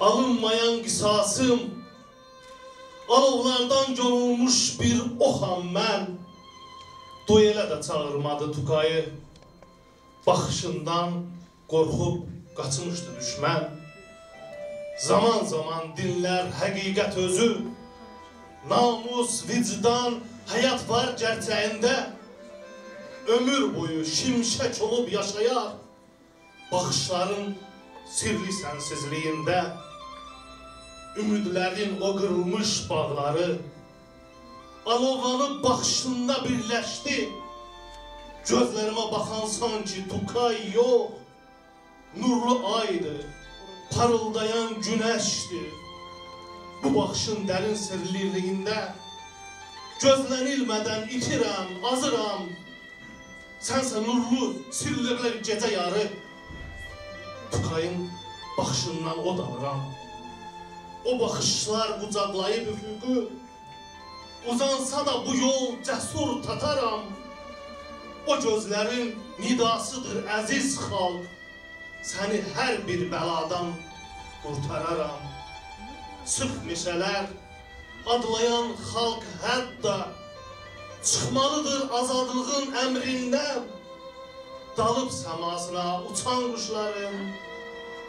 Alınmayan qisasım, alovlardan yorulmuş bir oxam mən. Duelə də çağırmadı Tuqayı, baxışından qorxub qaçmışdı düşmən. Zaman zaman dinlər həqiqət özü, namus, vicdan, həyat var gerçəyində. Ömür boyu şimşək olub yaşayar, baxışların sirli sənsizliyində. Ümidlərin o qırılmış bağları alovlanıb baxışında birləşdi. Gözlərimə baxan sanki Tuqay yox, nurlu aydır, parıldayan günəşdir. Bu baxışın dərin sirliliyində gözlənilmədən itirəm, azıram. Sənsə nurlu, sirli gecə yarı, Tuqayın baxışından od alıram. O baxışlar qucaqlayıb üfüqü, uzansa da bu yol cəsur tataram. O gözlərin nidasıdır əziz xalq, səni hər bir bəladan qurtararam. Sıx meşələr adlayan xalq hətta çıxmalıdır azadlığın əmrindən. Dalıb səmasına uçan quşların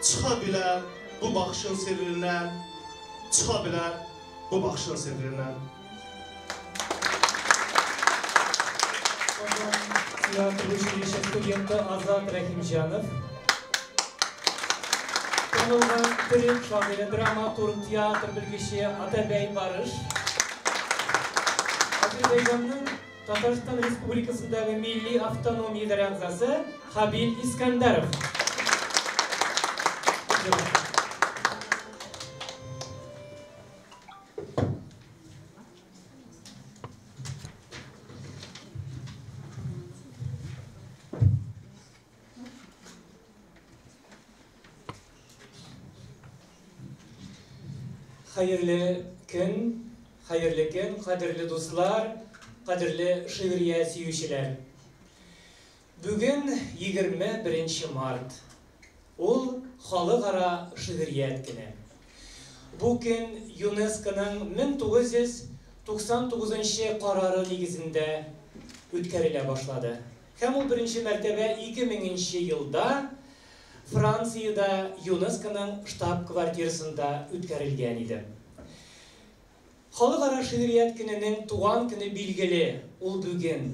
çıxa bilər bu baxışın sirrindən, çıxa bilər bu baxışın sirrindən. Театр училища студенты Азат Рахимҗанов. Танылган төрек шагыйре, драматург, театр белгече Атабәй Барыш. Азербайҗанның Татарстан Республикасындагы милли автономия идарә әгъзасы Хабил Искәндәров. Хәерле көн, хәерле көн, кадерле дуслар, кадерле шигърият сөючеләр. Бүген 21 март. Ул халыкара шигърият көне. Бу көн ЮНЕСКОның 1999 карары нигезендә үткәрелә башлады. Һәм ул беренче мәртәбә 2000 елда Франциядә ЮНЕСКОның штаб-квартирасында үткәрелгән иде. Халыкара шигърият көненең туган көне билгеле, ул бүген.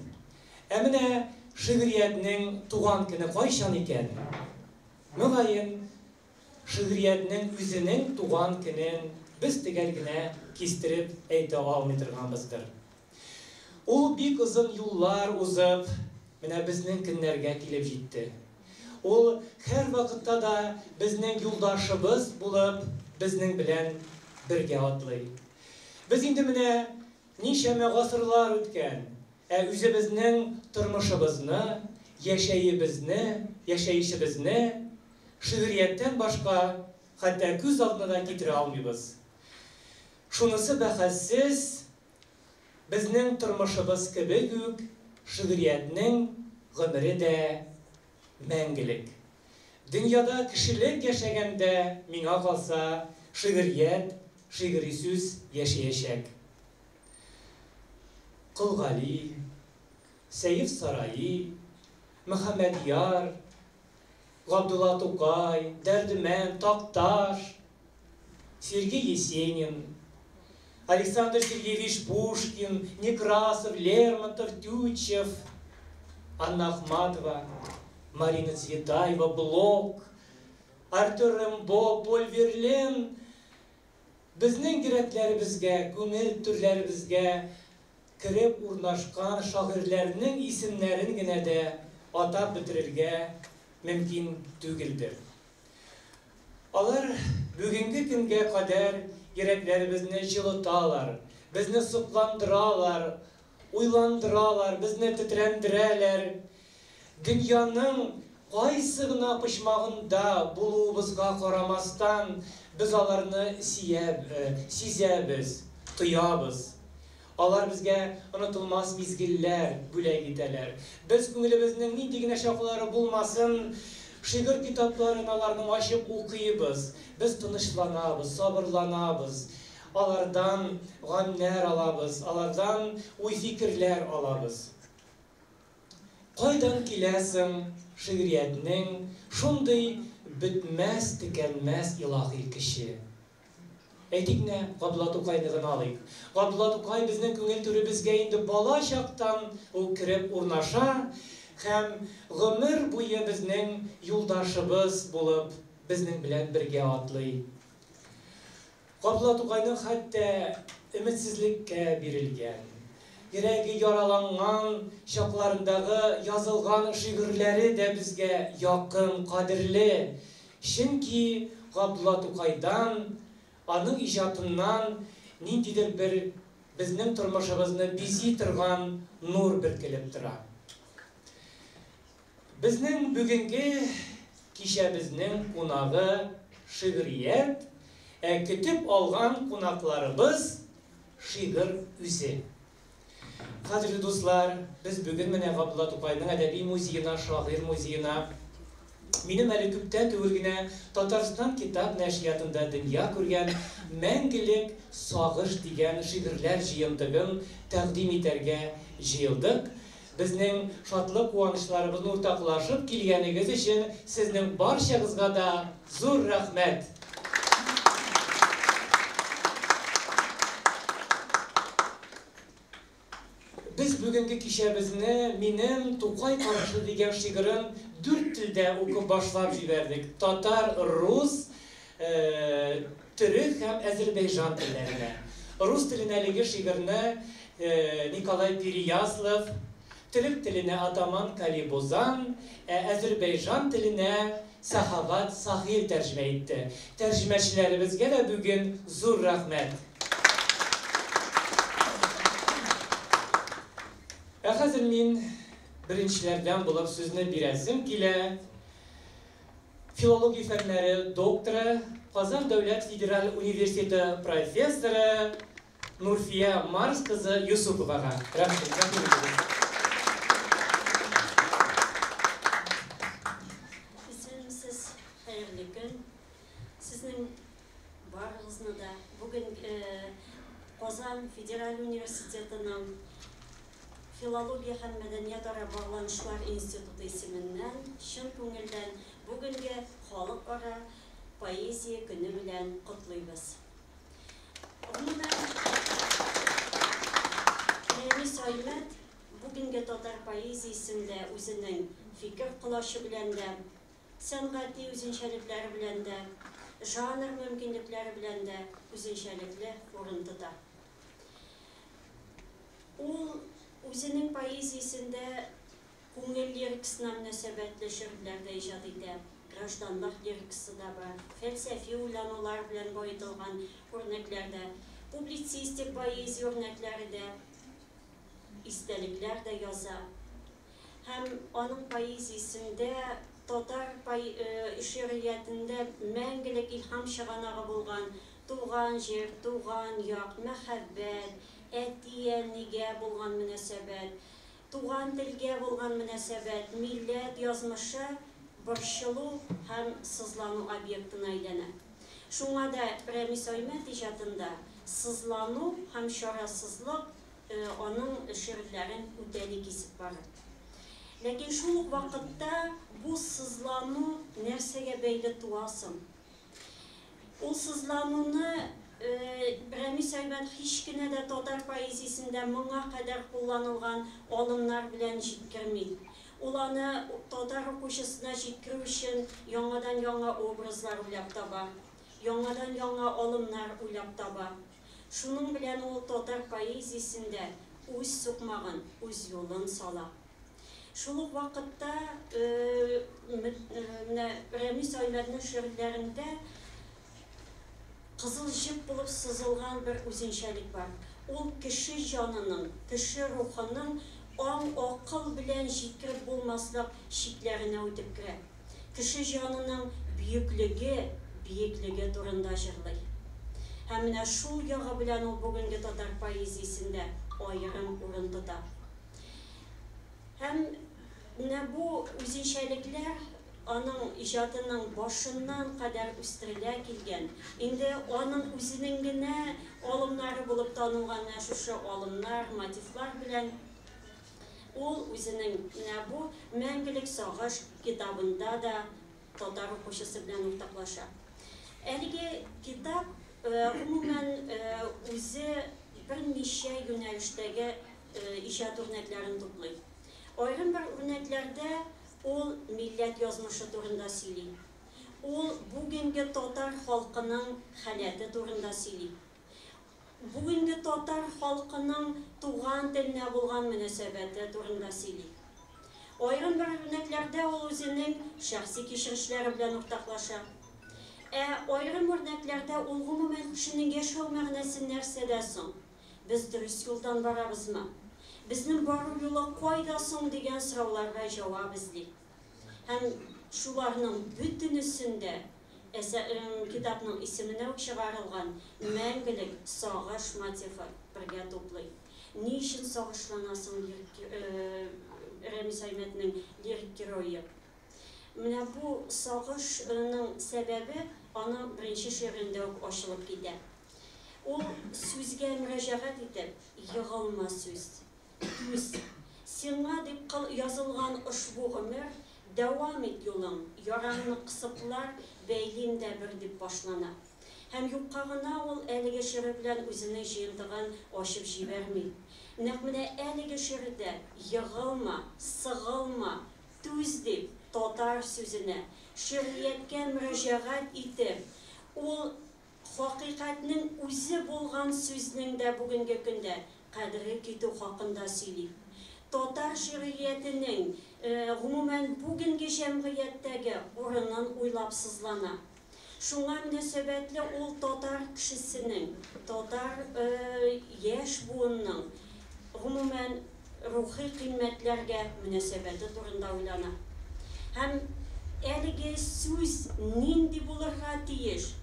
Ә менә шигъриятнең туган көне кайчан икән? Мөгаен, шигъриятнең үзенең туган көнен без төгәл генә кистереп әйтә алмый торганбыздыр. Ул бик озын юллар узып, менә безнең көннәргә килеп җитте. Ул һәр вакытта да безнең юлдашыбыз булып, безнең белән бергә атлый. Без инде менә ничәмә гасырлар үткән, ә үзебезнең тормышыбызны, яшәебезне, яшәешебезне шигърияттән башка хәтта күз алдына да китерә алмыйбыз. Шунысы бәхәссез, безнең тормышыбыз кебек үк шигъриятнең гомере дә мәңгелек. Дөньяда кешелек яшәгәндә, миңа калса, шигърият, шигъри сүз яшәячәк. Кол Гали, Сәйф Сараи, Мөхәммәдьяр, Габдулла Тукай, Дәрдемәнд, Такташ, Сергей Есенин, Александр Сергеевич Пушкин, Некрасов, Лермонтов, Тютчев, Анна Ахматова, Марина Цветаева, Блок, Артур Рембо, Поль Верлен безнең йөрәкләребезгә, күңел түрләребезгә кереп урнашкан шагыйрьләрнең исемнәрен генә дә атап бетерергә мөмкин түгелдер. Алар бүгенге көнгә кадәр йөрәкләребезне җылыталар, безне сокландыралар, уйландыралар, безне тетрәндерәләр. Дөньяның кайсы гына почмагында булуыбызга карамастан, без аларны сизәбез, тоябыз. Алар безгә онытылмас мизгелләр бүләк итәләр. Без күңелебезнең нинди генә чаклары булмасын, Шигырь китапларын аларның ачып укыйбыз, без тынычланабыз, сабырланабыз, алардан гамьнәр алабыз, алардан уй-фикерләр алабыз. Кайдан килә соң шигъриятнең шундый бетмәс-төкәнмәс илаһи көче? Әйтик менә, Габдулла Тукайны гына алыйк. Габдулла Тукай безнең күңел түребезгә инде бала чактан ук кереп урнаша һәм гомер буе безнең юлдашыбыз булып, безнең белән бергә атлый. Габдулла Тукайның хәтта өметсезлеккә бирелгән, йөрәге яраланган чакларындагы язылган шигырьләре дә безгә якын, кадерле. Чөнки Габдулла Тукайдан, аның иҗатыннан ниндидер бер безнең тормышыбызны бизи торган нур бөркелеп тора. Безнең бүгенге кичәбезнең кунагы шигърият, ә көтеп алган кунакларыбыз шигырь үзе. Кадерле дуслар, без бүген менә Габдулла Тукайның әдәби музеена, шагыйрь музеена, минем әле күптән түгел генә Татарстан китап нәшриятында дөнья күргән Мәңгелек сагыш дигән шигырьләр җыентыгын тәкъдим итәргә җыелдык. Безнең шатлык-куанычларыбызны уртаклашып килгәнегез өчен сезнең барчагызга да зур рәхмәт! Без бүгенге кичәбезне минем Тукай карашы дигән шигырен дүрт телдә укып башлап җибәрдек, татар, рус, төрек һәм әзербәйжан телләренә. Рус теленә әлеге шигырьне Николай Переяслов, төрек теленә Атаман Калибузан, ә әзербәйжан теленә Сахават Сахил тәрҗемә итте. Тәрҗемәчеләребезгә дә бүген зур рәхмәт. Ә хәзер мин беренчеләрдән булып сүзне бирәсем килә. Филология фәннәре докторы, Казан дәүләт федераль университеты профессоры Нурфия Марс кызы Юсуповага. Рәхмәт, рәхмәт итегез. Исәнмесез, хәерле көн. Сезнең барыгызны да бүген Казан федераль университетының Филология һәм мәдәниятара багланышлар институты исеменнән чын күңелдән бүгенге Халыкара поэзия көне белән котлыйбыз. Гомумән, Рәмис Аймәт бүгенге татар поэзиясендә үзенең фикер колачы белән дә, сәнгати үзенчәлекләре белән дә, жанр мөмкинлекләре белән дә үзенчәлекле урын тота. Ул үзенең поэзиясендә күңел лирикасына мөнәсәбәтле шигырьләр дә иҗат итә, гражданлык лирикасы да бар, фәлсәфи уйланулар белән баетылган үрнәкләр дә, публицистик поэзия үрнәкләре дә, истәлекләр дә яза. Һәм аның поэзиясендә татар шигъриятендә мәңгелек илһам чыганагы булган туган җир, туган як, мәхәббәт, әти-әнигә булган мөнәсәбәт, туган телгә булган мөнәсәбәт, милләт язмышы борчылу һәм сызлану объектына әйләнә. Шуңа да Рәмис Аймәт иҗатында сызлану һәм чарасызлык аның шигырьләрен үтәли кисеп бара. Ләкин шул ук вакытта бу сызлану нәрсәгә бәйле туа соң? Ул сызлануны Рәмис Аймәт һич кенә дә татар поэзиясендә моңа кадәр кулланылган алымнар белән җиткерми. Ул аны татар укучысына җиткерү өчен яңадан-яңа образлар уйлап таба, яңадан-яңа алымнар уйлап таба. Шуның белән ул татар поэзиясендә үз сукмагын, үз юлын сала. Шул ук вакытта менә Рәмис Аймәтнең шигырьләрендә кызыл җеп булып сызылган бер үзенчәлек бар. Ул кеше җанының, кеше рухының аң-акыл белән җиткереп булмаслык чикләренә үтеп керә. Кеше җанының бөеклеге, биеклеге турында җырлый. Һәм менә шул ягы белән ул бүгенге татар поэзиясендә аерым урын тота. Һәм менә бу үзенчәлекләр аның иҗатының башыннан кадәр үстерелә килгән, инде аның үзенең генә алымнары булып танылган менә шушы алымнар, мотивлар белән ул үзенең менә бу Мәңгелек сагыш китабында да татар укучысы белән уртаклаша. Әлеге китап, гомумән, үзе берничә юнәлештәге иҗат үрнәкләрен туплый. Аерым бер үрнәкләрдә ул милләт язмышы турында сөйли. Ул бүгенге татар халкының халәте турында сөйли. Бүгенге татар халкының туган теленә булган мөнәсәбәте турында сөйли. Аерым бер үрнәкләрдә ул үзенең шәхси кичерешләре белән уртаклаша. Ә аерым үрнәкләрдә ул гомумән кешенең яшәү мәгънәсе нәрсәдә соң? Без дөрес юлдан барабызмы? Безнең бару юлы кайда соң дигән сорауларга җавап эзли. Һәм шуларның бөтенесендә китапның исеменә үк чыгарылган мәңгелек сагыш мотивы бергә туплый. Ни өчен сагышлана соң Рәмис Аймәтнең лирик герое? Менә бу сагышның сәбәбе аның беренче шигырендә үк ачылып китә. Ул сүзгә мөрәҗәгать итеп, егылма сүз, түз. Сиңа дип кыл язылган ошбу гомер, дәвам ит юлың, яраңны кысыплар, бәйлим дә бер дип башлана. Һәм юкка гына ул әлеге шигырь белән үзенең җыентыгын ачып җибәрми. Нәкъ менә әлеге шигырьдә егылма, сыгылма, түз дип татар сүзенә, шигърияткә мөрәҗәгать итеп, ул хакыйкатьнең үзе булган сүзнең дә бүгенге көндә кадере китү хакында сөйли. Татар шигъриятенең, гомумән, бүгенге җәмгыятьтәге урынын уйлап сызлана. Шуңа мөнәсәбәтле ул татар кешесенең, татар яшь буынның, гомумән, рухи кыйммәтләргә мөнәсәбәте турында уйлана. Һәм әлеге сүз нинди булырга тиеш?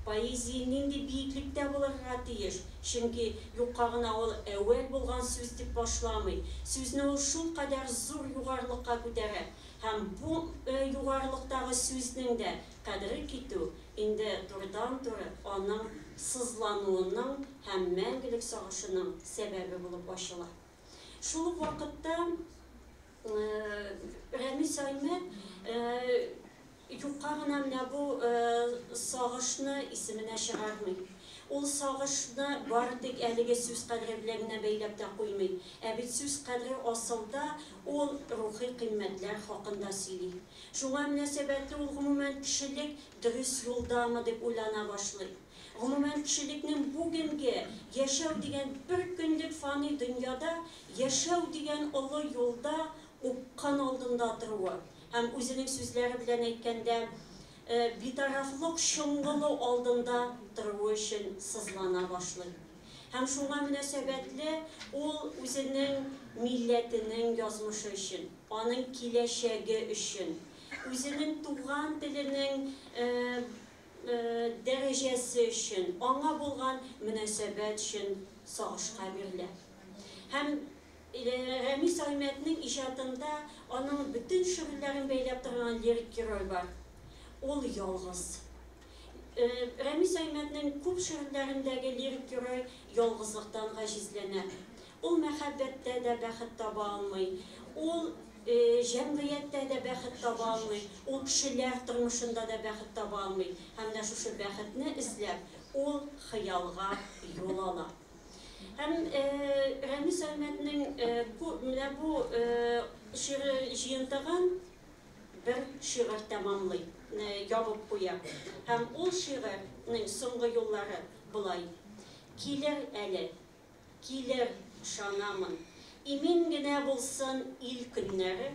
Поэзия нинди биеклектә булырга тиеш? Чөнки юкка гына ул әүвәл булган сүз дип башламый. Сүзне ул шулкадәр зур югарылыкка күтәрә. Һәм бу югарылыктагы сүзнең дә кадере китү инде турыдан-туры аның сызлануының һәм мәңгелек сагышының сәбәбе булып ачыла. Шул ук вакытта Рәмис Аймәт юкка гына менә бу сагышны исеменә чыгармый. Ул сагышны бары тик әлеге сүз кадере белән генә бәйләп тә куймый. Ә бит сүз кадере асылда ул рухи кыйммәтләр хакында сөйли. Шуңа мөнәсәбәтле ул гомумән кешелек дөрес юлдамы дип уйлана башлый. Гомумән кешелекнең бүгенге яшәү дигән бер көнлек фани дөньяда яшәү дигән олы юлда упкын алдында торуы һәм үзенең сүзләре белән әйткәндә, битарафлык чоңгылы алдында торуы өчен сызлана башлый. Һәм шуңа мөнәсәбәтле ул үзенең милләтенең язмышы өчен, аның киләчәге өчен, үзенең туган теленең дәрәҗәсе өчен, аңа булган мөнәсәбәт өчен сагышка бирелә. Һәм Рәмис Аймәтнең иҗатында аның бөтен шигырьләрен бәйләп торган лирик герой бар. Ул ялгыз. Рәмис Аймәтнең күп шигырьләрендәге лирик герой ялгызлыктан гаҗизләнә. Ул мәхәббәттә дә бәхет таба алмый. Ул җәмгыятьтә дә бәхет таба алмый. Ул кешеләр тормышында да бәхет таба алмый. Һәм менә шушы бәхетне эзләп, ул хыялга юл ала. Һәм Рәмис Аймәтнең менә бу шигырь җыентыгын бер шигырь тәмамлый, ябып куя. Һәм ул шигырьнең соңгы юллары болай: Килер әле, килер, ышанамын. Имин генә булсын ил көннәре,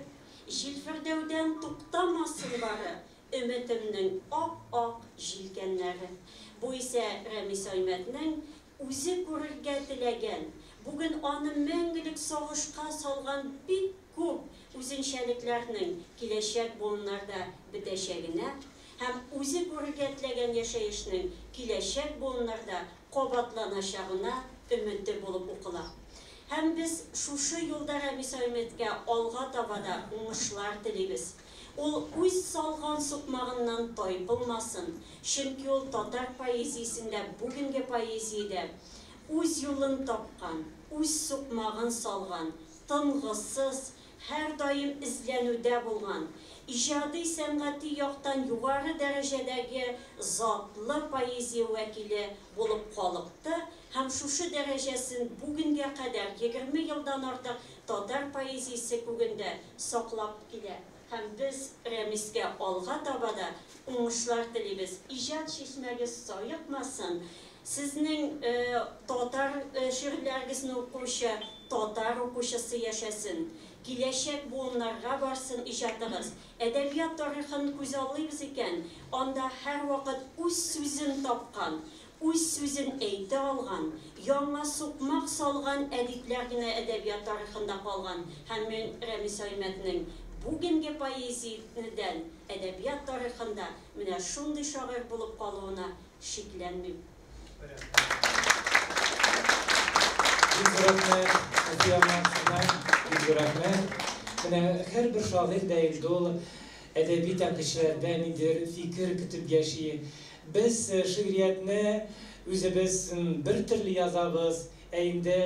җилфердәүдән туктамасын бары өметемнең ап-ак җилкәннәре. Бу исә Рәмис Аймәтнең үзе күрергә теләгән, бүген аны мәңгелек сагышка салган бик күп үзенчәлекләрнең киләчәк буыннарда бетәчәгенә һәм үзе күрергә теләгән яшәешнең киләчәк буыннарда кабатланачагына өмете булып укыла. Һәм без шушы юлда Рәмис Аймәткә алга таба да уңышлар телибез. Ул үз салган сукмагыннан тайпылмасын, чөнки ул татар поэзиясендә, бүгенге поэзиядә үз юлын тапкан, үз сукмагын салган, тынгысыз, һәрдаим эзләнүдә булган, иҗади-сәнгати яктан югары дәрәҗәдәге затлы поэзия вәкиле булып калыкты һәм шушы дәрәҗәсен бүгенгә кадәр, 20 елдан артык татар поэзиясе күгендә саклап килә. Һәм без Рәмискә алга таба да уңышлар телибез. Иҗат чишмәгез саекмасын, сезнең татар шигырьләрегезне укучы татар укучысы яшәсен. Киләчәк буыннарга барсын иҗатыгыз. Әдәбият тарихын күзаллыйбыз икән, анда һәрвакыт үз сүзен тапкан, үз сүзен әйтә алган, яңа сукмак салган әдипләр генә әдәбият тарихында калган. Һәм мин Рәмис Аймәтнең бүгенге поэзиядән әдәбият тарихында менә шундый шагыйрь булып калуына шикләнмим. Бик зур рәхмәт, Әлфия Марсовна, бик зур рәхмәт. Менә һәрбер шагыйрь дә инде ул әдәби тәнкыйтьчеләрдән ниндидер фикер көтеп яши. Без шигъриятне үзебез бер төрле язабыз, ә инде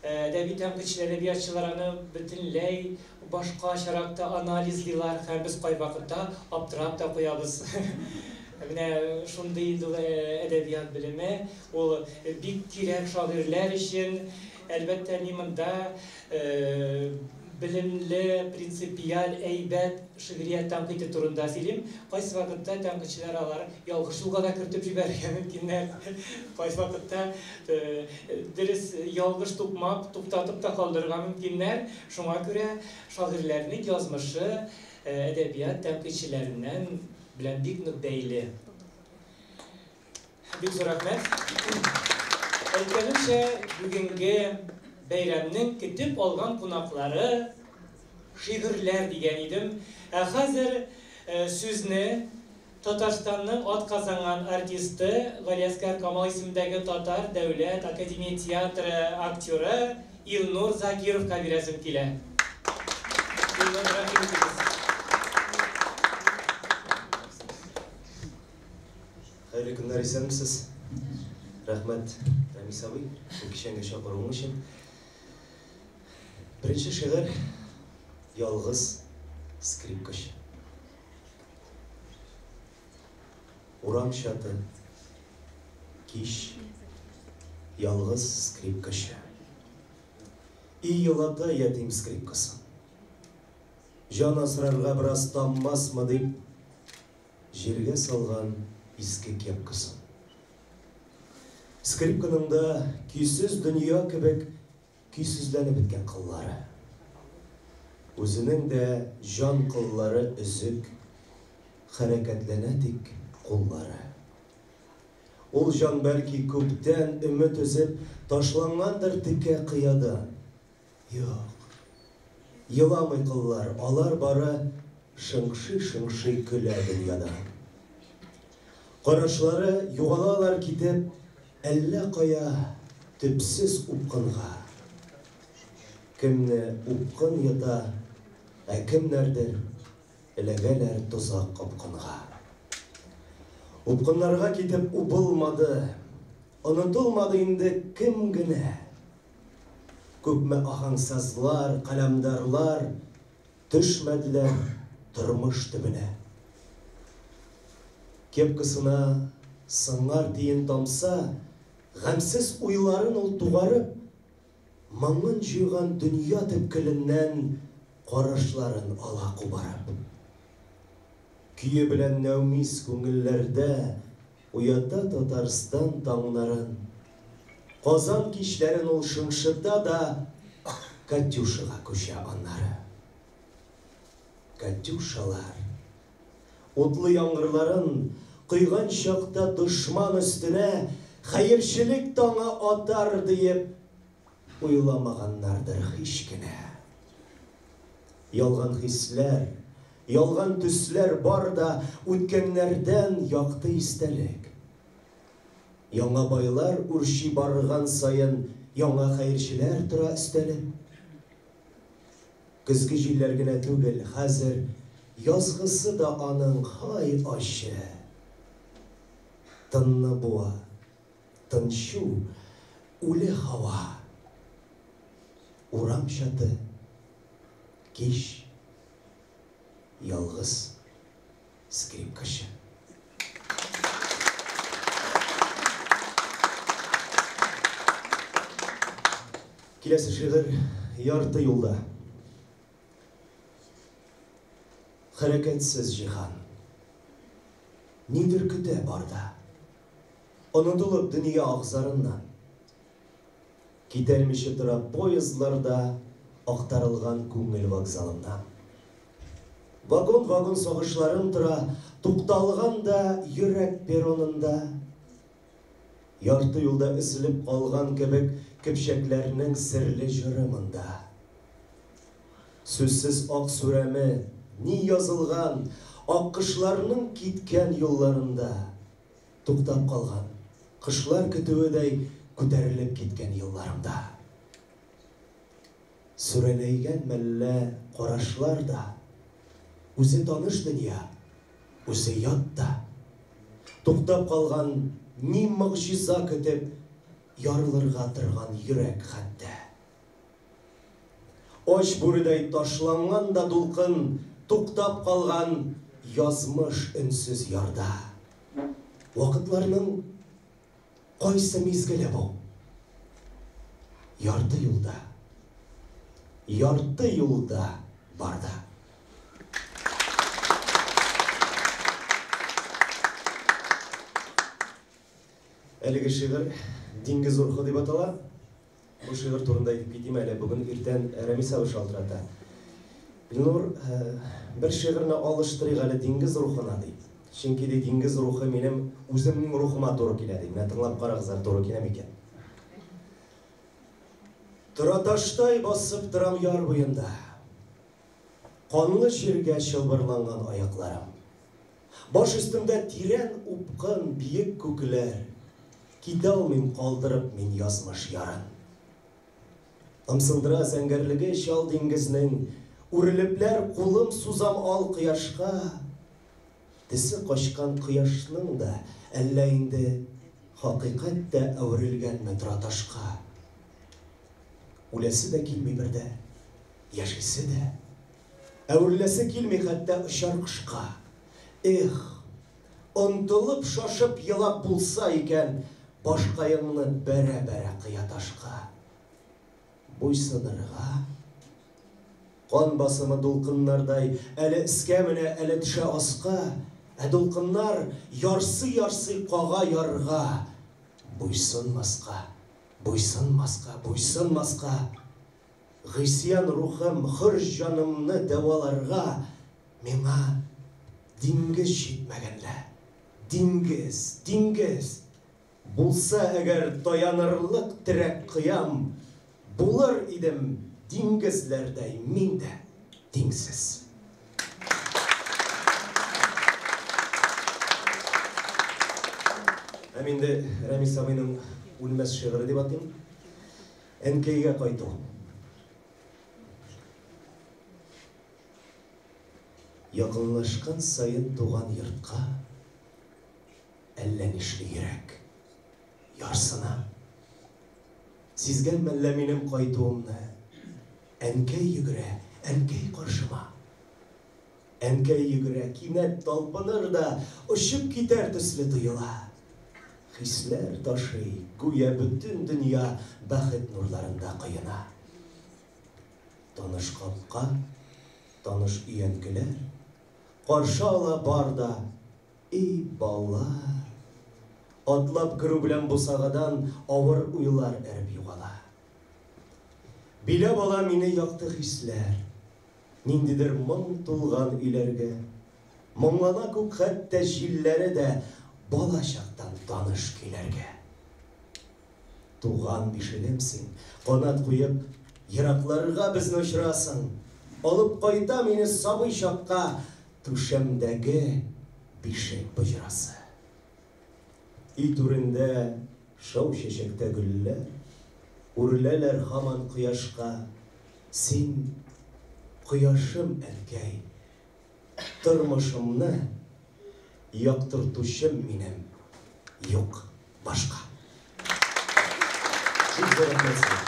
әдәби тәнкыйтьчеләр, әдәбиятчылар аны бөтенләй башкачарак та анализлыйлар һәм без кайвакытта аптырап та куябыз. Менә шундый инде ул әдәбият белеме, ул бик кирәк шагыйрьләр өчен. Әлбәттә, мин монда белемле, принципиаль, әйбәт шигърият тәнкыйте турында сөйлим. Кайсы вакытта тәнкыйтьчеләр алар ялгыш юлга да кертеп җибәрергә мөмкиннәр. Кайсы вакытта дөрес ялгыш тукмап, туктатып та калдырырга мөмкиннәр. Шуңа күрә шагыйрьләрнең язмышы әдәбият тәнкыйтьчеләреннән белән бик нык бәйле. Бик зур рәхмәт. Әйткәнемчә, бүгенге бәйрәмнең көтеп алган кунаклары шигырьләр дигән идем. Ә хәзер сүзне Татарстанның атказанган артисты, Галиәсгар Камал исемендәге Татар дәүләт академия театры актеры Илнур Закировка бирәсем килә. Илнур, рәхим итегез. Хәерле көннәр, исәнмесез. Рәхмәт, Рәмис абый, бу кичәңгә чакыруың өчен. Беренче шигырь Ялгыз скрипкачы. Урам чаты, кич, ялгыз скрипкачы. И елата ятим скрипкасын. Җан асрарга бераз таммасмы дип, җиргә салган иске кепкасын. Скрипканың да көйсез дөнья кебек көйсезләнеп беткән кыллары. Үзенең дә җан кыллары өзек, хәрәкәтләнә тик куллары. Ул җан бәлки күптән өмет өзеп ташлангандыр текә кыядан. Юк. Еламый кыллар, алар бары шыңшый-шыңшый көлә дөньядан. Карашлары югалалар китеп әллә кая төпсез упкынга. Кемне упкын йота, ә кемнәрдер эләгәләр тозак капкынга. Упкыннарга китеп убылмады, онытылмады инде кем генә. Күпме аһәңсазлар, каләмдарлар төшмәделәр тормыш төбенә. Кепкасына сыңар тиен тамса, гамьсез уйларын ул тугарып, моңын җыйган дөнья төпкеленнән карашларын ала кубарып. Көе белән нәүмиз күңелләрдә уята Татарстан таңнарын. Казан кичләрен ул шыңшыта да Катюшага күчә аннары. Катюшалар утлы яңгырларын койган чакта дошман өстенә хәерчелек таңы атар диеп уйламаганнардыр һич кенә. Ялган хисләр, ялган төсләр бар да үткәннәрдән якты истәлек. Яңа байлар үрчи барган саен яңа хәерчеләр тора өстәлеп. Көзге җилләр генә түгел, хәзер Язгысы да аның һай ачы. Тынны буа, тынчу, үле һава. Урам чаты, кич, ялгыз скрипкачы. Киләсе шигырь Ярты юлда. Хәрәкәтсез җиһан. Нидер көтә бар да. Онытылып дөнья абзарыннан. Китәлмичә тора поездларда актарылган күңел вокзалыннан. Вагон-вагон сагышларым тора, тукталган да йөрәк перронында. Ярты юлда өзелеп калган кебек көпчәкләрнең серле җыры монда. Сүзсез ак сүрәме, ни язылган, аккошларның киткән юлларында, туктап калган, кошлар көтүедәй күтәрелеп киткән елларымда. Сүрәнәйгән мәллә карашлар да, үзе таныш дөнья, үзе ят та. Туктап калган, ни могҗиза көтеп, ярылырга торган йөрәк хәтта. Ач бүредәй ташланган да дулкын, туктап калган язмыш өнсез ярда. Вакытларның кайсы мизгеле бу? Ярты юлда. Ярты юлда бар да. Әлеге шигырь Диңгез рухы дип атала. Бу шигырь турында әйтеп китим әле. Бүген иртән Рәмис абый шалтырата. Илнур, бер шигырьне алыштырыйк әле диңгез рухына, ди. Чөнки, ди, диңгез рухы минем үземнең рухыма туры килә, ди. Менә тыңлап карагыз әле, туры килә микән? Тораташтай басып торам яр буенда. Канлы җиргә чылбырланган аякларым. Баш өстемдә тирән упкын, биек күкләр. Китә алмыйм калдырып мин язмыш ярын. Ымсындыра зәңгәрлеге чал диңгезнең, Үрелепләр кулым сузам ал кояшка. Төсе качкан кояшның да әллә инде хакыйкать тә әверелгәнме тораташка? Үләсе дә килми бер дә, яшисе дә. Әвереләсе килми хәтта очар кошка. Эх, онтылып шашып елап булса икән, башкаеңны бәрә-бәрә кыя ташка. Буйсынырга. Кан басымы дулкыннардай әле өскә менә, әле төшә аска, ә дулкыннар ярсый-ярсый кага ярга. Буйсынмаска, буйсынмаска, буйсынмаска. Гыйсьян рухым, хөр җанымны дәваларга миңа диңгез җитмәгән лә. Диңгез, диңгез! Булса әгәр таянырлык терәк кыям, булыр идем диңгезләрдәй мин дә тиңсез. Һәм инде Рәмис абыйның үлмәс шигыре дип атыйм. Әнкәйгә кайту. Якынлашкан саен туган йортка әллә нишли йөрәк. Ярсына. Сизгән мәллә минем кайтуымны? Әнкәй йөгерә, әнкәй каршыма. Әнкәй йөгерә, кинәт талпыныр да, очып китәр төсле тоела. Хисләр ташый, гүя бөтен дөнья бәхет нурларында коена. Таныш капка, таныш өянкеләр, каршы ала бар да, и бала! Атлап керү белән бусагадан авыр уйлар эреп югала. Биләп ала мине якты хисләр, ниндидер моң тулган өйләргә. Моңлана күк хәтта җилләре дә бала чактан таныш көйләргә. Туган бишегем син, канат куеп, еракларга безне очырасың. Алып кайта мине сабый чакка түшәмдәге бишек боҗрасы. Өй түрендә шау чәчәктә гөлләр, үреләләр һаман кояшка. Син, кояшым, әнкәй, Тормышымны яктыртучым минем юк башка. Бик зур рәхмәт сезгә.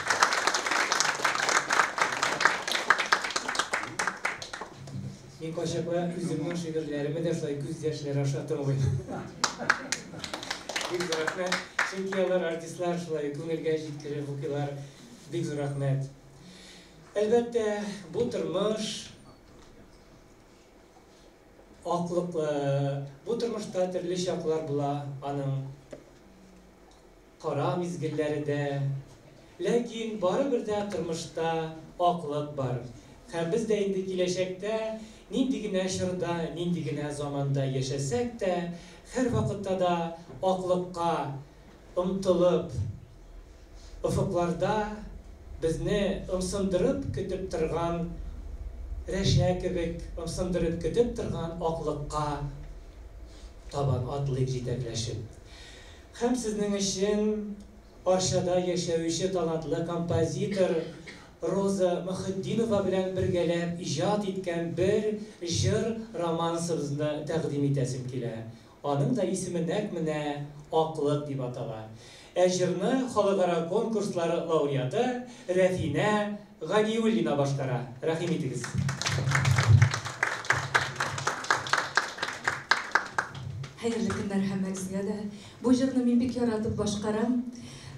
Мин кайчакта үземнең шигырьләремне дә шулай күз яшьләре аша тыңлыйм. Бик зур рәхмәт. Чөнки алар артистлар шулай күңелгә җиткереп укыйлар. Бик зур рәхмәт. Әлбәттә, бу тормыш аклыклы. Бу тормышта төрле чаклар була аның. Кара мизгелләре дә. Ләкин барыбер дә тормышта аклык бар. Һәм без дә инде киләчәктә нинди генә чорда, нинди генә заманда яшәсәк тә, һәрвакытта да аклыкка омтылып, офыкларда безне ымсындырып көтеп торган рәшә кебек ымсындырып көтеп торган аклыкка табан атлыйк җитәкләшеп. Һәм сезнең өчен Арчада яшәүче талантлы композитор Роза Мөхетдинова белән бергәләп иҗат иткән бер җыр романсыбызны тәкъдим итәсем килә. Аның да исеме нәкъ менә Аклык дип атала. Ә җырны халыкара конкурслар лауреаты Рәфинә Ганиуллина башкара. Рәхим итегез. Хәерле көннәр һәммәгезгә дә. Бу җырны мин бик яратып башкарам.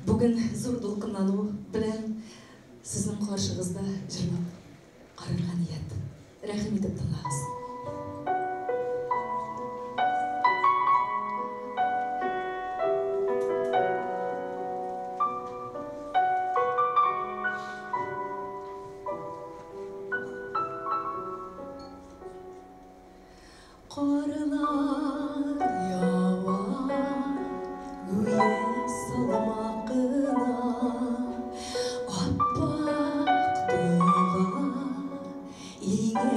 Бүген зур дулкынлану белән сезнең каршыгызда җырлап карарга ният. Рәхим итеп тыңлагыз. Карлар ява, гүя салмак кына, Ап-ак туйга иңә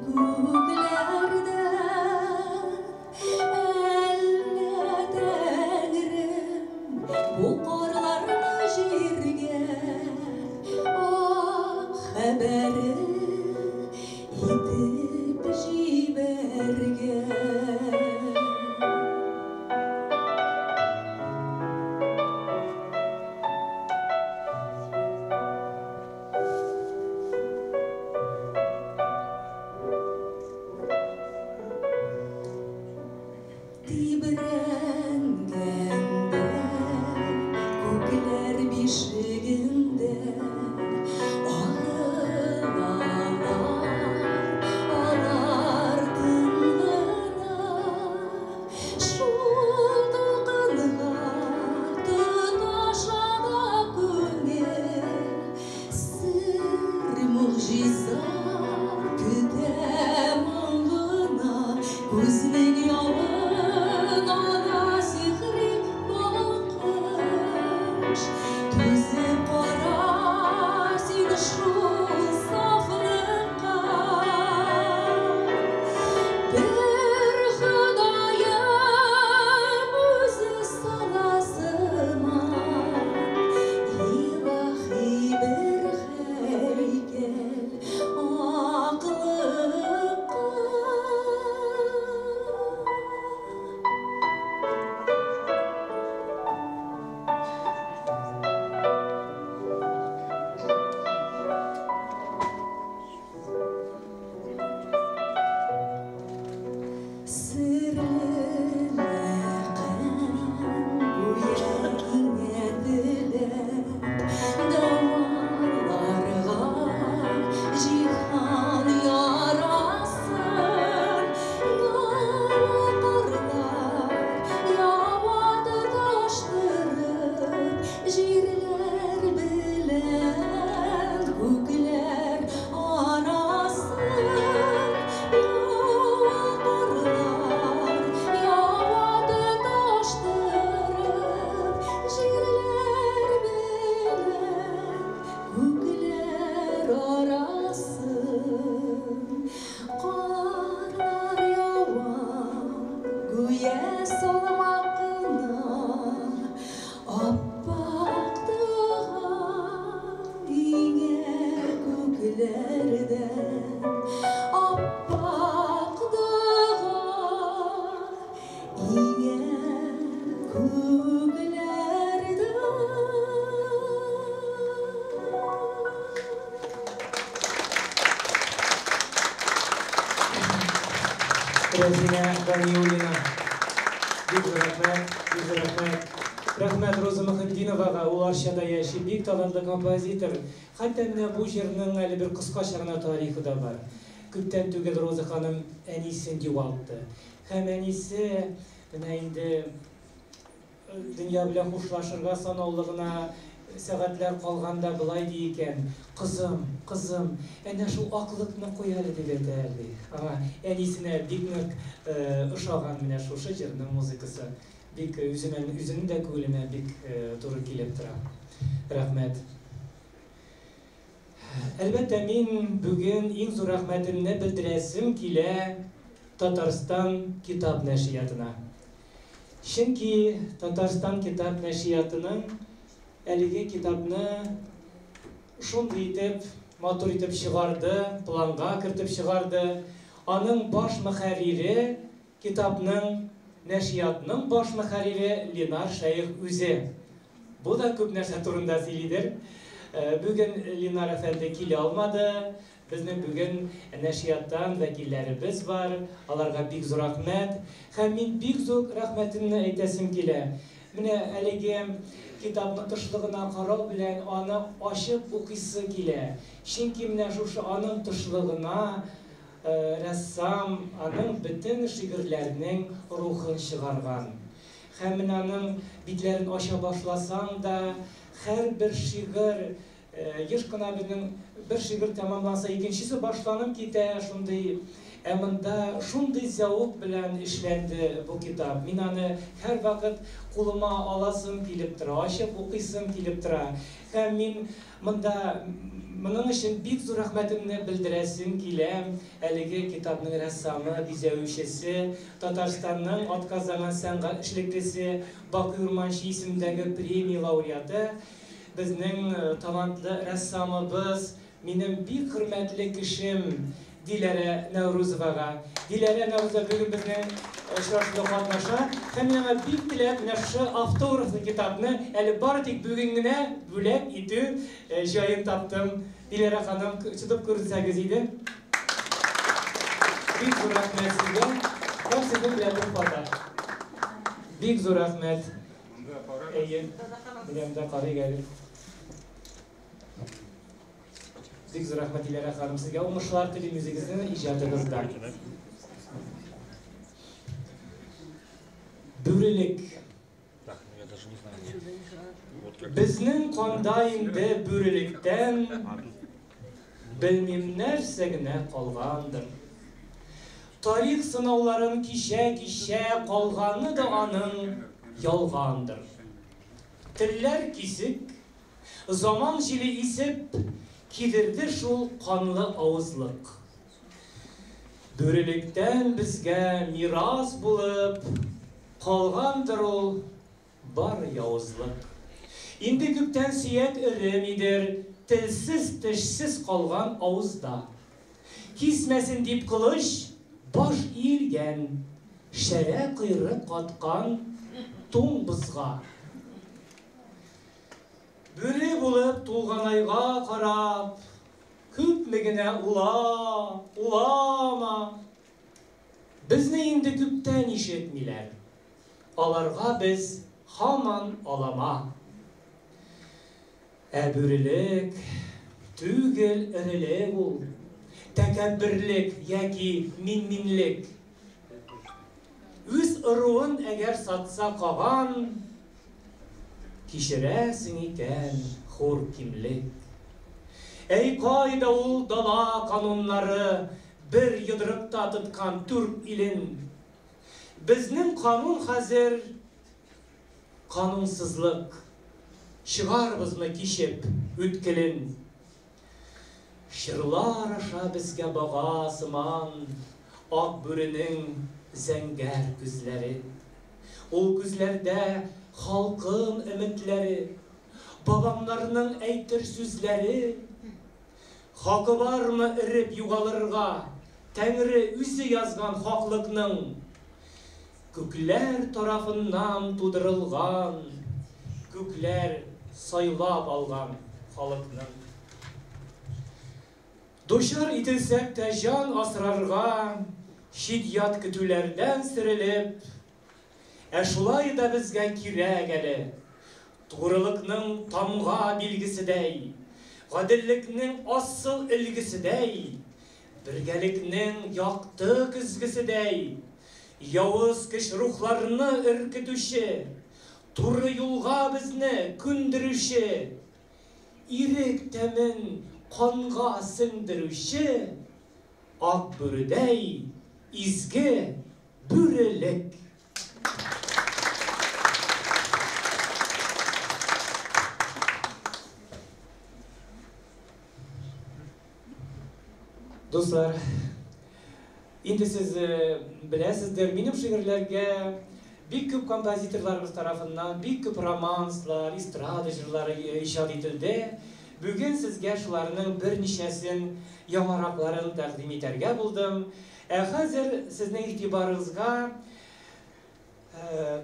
күкләрдә. Әллә Тәңрем бу карларны җиргә Ак хәбәре итеп җибәргән. Рәзинә Ганиуллина. Бик зур рәхмәт, бик зур рәхмәт. Рәхмәт Роза Мөхетдиновага, ул Арчада яши, бик талантлы композитор. Хәтта менә бу җырның әле бер кыскача гына тарихы да бар. Күптән түгел Роза ханым әнисен югалтты. Һәм әнисе менә инде Дөнья белән хушлашырга санаулы гына сәгатьләр калганда болай ди икән, Кызым, кызым, әнә шул аклыкны куй әле, дип әйтә ди. Аңа әнисенә бик нык ошаган менә шушы җырның музыкасы. Бик үземә, үземнең дә күңелемә бик туры килеп тора. Рәхмәт. Әлбәттә, мин бүген иң зур рәхмәтемне белдерәсем килә Татарстан китап нәшриятына. Чөнки Татарстан китап нәшриятының әлеге китапны шундый итеп, матур итеп чыгарды, планга кертеп чыгарды. Аның баш мөхәррире Китапның, нәшриятның баш мөхәррире Ленар Шәех үзе. Бу да күп нәрсә турында сөйлидер. Бүген Ленар әфәнде килә алмады. Безнең бүген нәшрияттан вәкилләребез бар. Аларга бик зур рәхмәт. Һәм мин бик зур рәхмәтемне әйтәсем килә. Менә әлеге китапның тышлыгына карау белән аны ачып укыйсы килә. Чөнки менә шушы аның тышлыгына Рәссам аның бөтен шигырьләренең рухын чыгарган. Һәм менә аның битләрен ача башласаң да, һәрбер шигырь, еш кына безнең бер шигырь тәмамланса, икенчесе башланып китә, шундый, ә монда шундый зәвык белән эшләнде бу китап. Мин аны һәрвакыт кулыма аласым килеп тора, ачып укыйсым килеп тора. Һәм мин Монда моның өчен бик зур рәхмәтемне белдерәсем килә әлеге китапның рәссамы, бизәүчесе, Татарстанның атказанган сәнгать эшлеклесе, Бакый Урманче исемендәге премия лауреаты, безнең талантлы рәссамыбыз, минем бик хөрмәтле кешем, Диләрә Нәүрүзовага. Диләрә Нәүрүзова бүген безнең очрашуда катнаша һәм мин аңа бик теләп менә шушы автографлы китапны әле бары тик бүген генә бүләк итү җаен таптым. Диләрә ханым, чыгып күренсәгез иде. Бик зур рәхмәт сезгә. Һәм сезнең белән бер фото. Бик зур рәхмәт. Әйе. Менә монда карыйк әле. Бик зур рәхмәт, Диләрә ханым, сезгә уңышлар телим үзегезнең иҗатыгызда. Бүрелек. Безнең канда инде бүрелектән белмим нәрсә генә калгандыр. Тарих сынауларын кичә-кичә калганы да аның ялгандыр. Телләр кисек, Заман җиле исеп, кидерде шул канлы авызлык. Бүрелектән безгә мирас булып калгандыр ул бар явызлык. Инде күптән сөяк эремидер телсез-тешсез калган авызда. Кисмәсен дип кылыч баш иелгән, шәрә койрык каткан туң бозга. Бүре булып тулганайга карап, күпме генә ула, улама. Безне инде күптән ишетмиләр. Аларга без һаман алама. Ә бүрелек түгел эрелек ул, тәкәбберлек яки мин-минлек. Үз ыруын әгәр сатса каган, Кичерәсең икән хур кимлек. Әй, кайда ул дала кануннары Бер йодрыкта тоткан түрк илен? Безнең канун хәзер канунсызлык, Чыгарбызмы кичеп үткелен? Чырлар аша безгә бага сыман Ак бүренең зәңгәр күзләре. Ул күзләрдә халкым өметләре, Бабамнарның әйтер сүзләре. Хакы бармы эреп югалырга Тәңре үзе язган хаклыкның? Күкләр тарафыннан тудырылган, Күкләр сайлап алган халыкның. Дучар ителсәк тә җан асрарга, Чит-ят көтүләрдән сөрелеп, ә шулай да безгә кирәк әле, тугрылыкның тамга билгеседәй, гаделлекнең асыл өлгеседәй, бергәлекнең якты көзгеседәй, явыз көч рухларны өркетүче, туры юлга безне күндерүче, ирек тәмен канга сеңдерүче ак бүредәй изге бүрелек. Дуслар, инде сез беләсездер, минем шигырьләргә бик күп композиторларыбыз тарафыннан бик күп романслар, эстрада җырлары иҗат ителде. Бүген сезгә шуларның берничәсен, яңаракларын тәкъдим итәргә булдым. Ә хәзер сезнең игътибарыгызга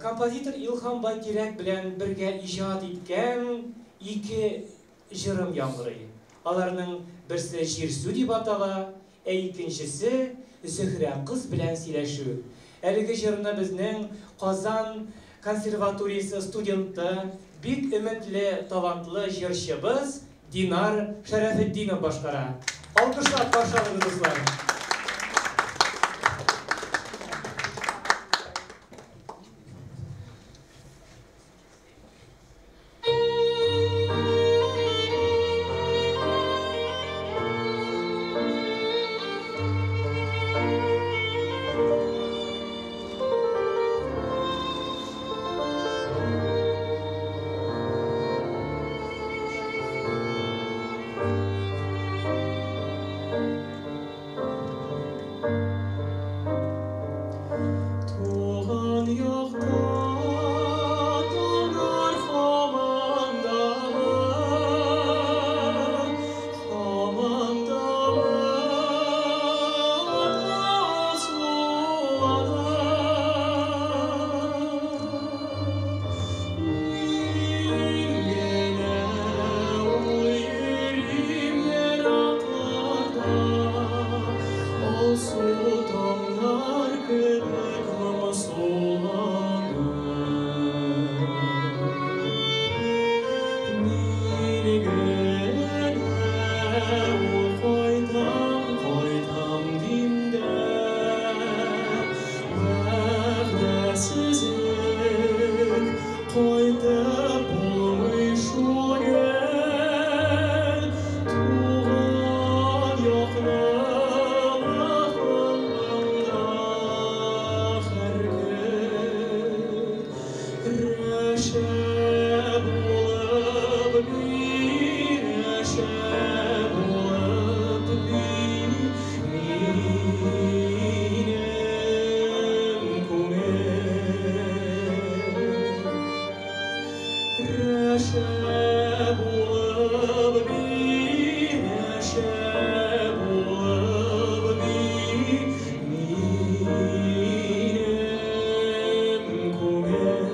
композитор Илһам Байтирәк белән бергә иҗат иткән ике җырым яңгырый. Аларның берсе Җирсү дип атала, ә икенчесе Зөһрә кыз белән сөйләшү. Әлеге җырны безнең Казан консерваториясе студенты, бик өметле, талантлы җырчыбыз Динар Шәрәфетдинов башкара. Алкышлап каршы алыгыз, дуслар. Туган якта таңнар һаман дама, һаман дама алсулана. Мин генә ул йөрим еракларда, алсу таңнар кебек моңсуланып. Мин генә ул кайтам, кайтам дим дә, вәгъдәсезлек кайтып булмый шул гел. Туган якның офыгында һәр көн рәшә булып би, рәшә булып би, минем күңел. Рәшә булып би, рәшә булып би, минем күңел.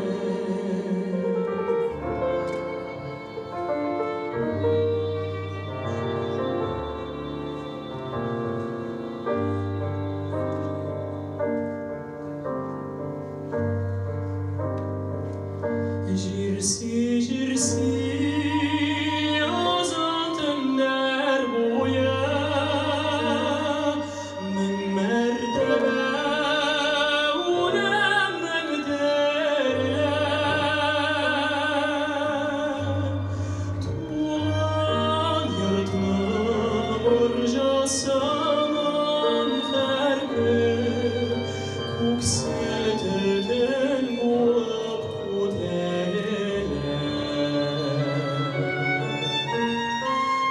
Җирси, җирси, озын төннәр буе, мең мәртәбә үләм, мең тереләм. Туган йортның морҗасыннан һәр көн күксел төтен булып күтәрелә.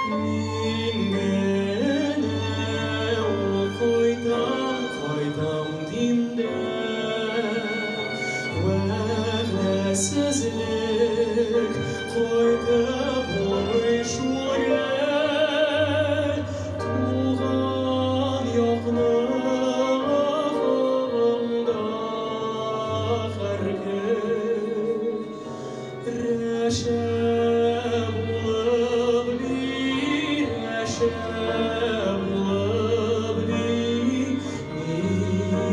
Мин генә ул кайтам, кайтам дим дә, вәгъдәсезлек кайтып булмый шул гел. Туган якның офыгында һәр көн рәшә булып би, рәшә булып би, минем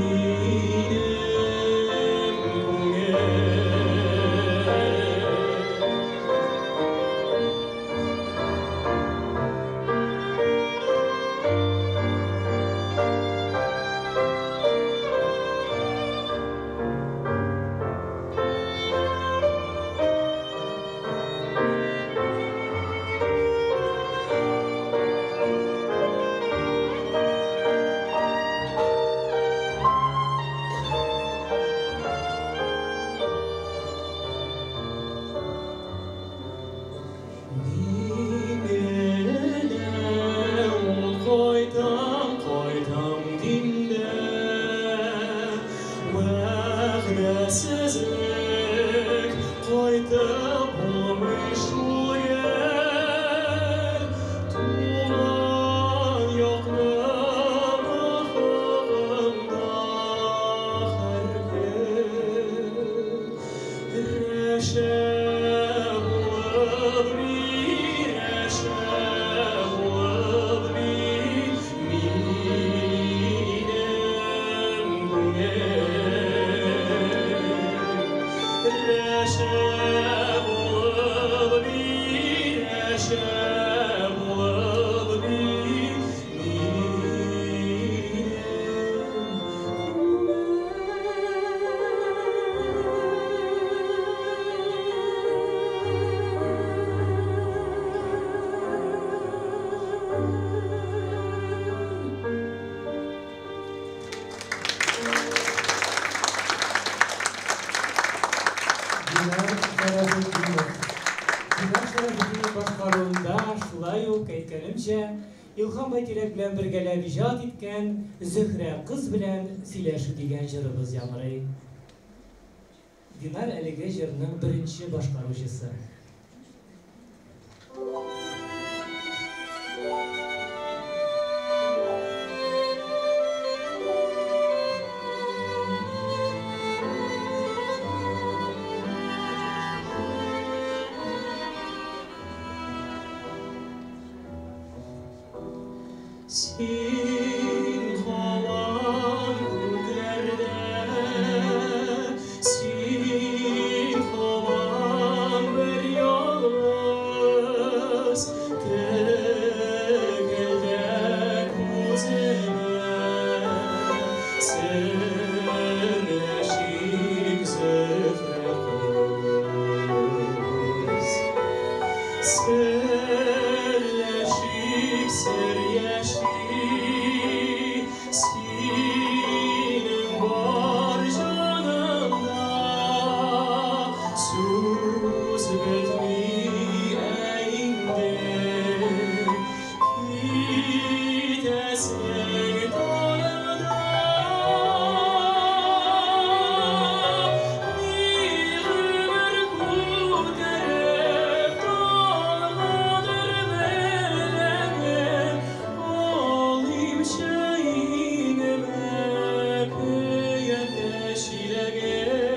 Динар Шәрәфетдинов башкаруында шулай ук әйткәнемчә, Илһам Байтирәк белән бергәләп иҗат иткән Зөһрә кыз белән сөйләшү дигән җырыбыз яңгырый. Динар әлеге җырның беренче башкаручысы. Син һаман күкләрдә, син һаман бер ялгыз, текәлдә күземә, серләшик, Зөһрә кыз. Серләшик, сер яши, синең бар җаныңда, сүз бетми ә инде, китәсең таңда. Ни гомер күтәреп талгадыр беләгем, алыймчы иңемә көянтә чиләген.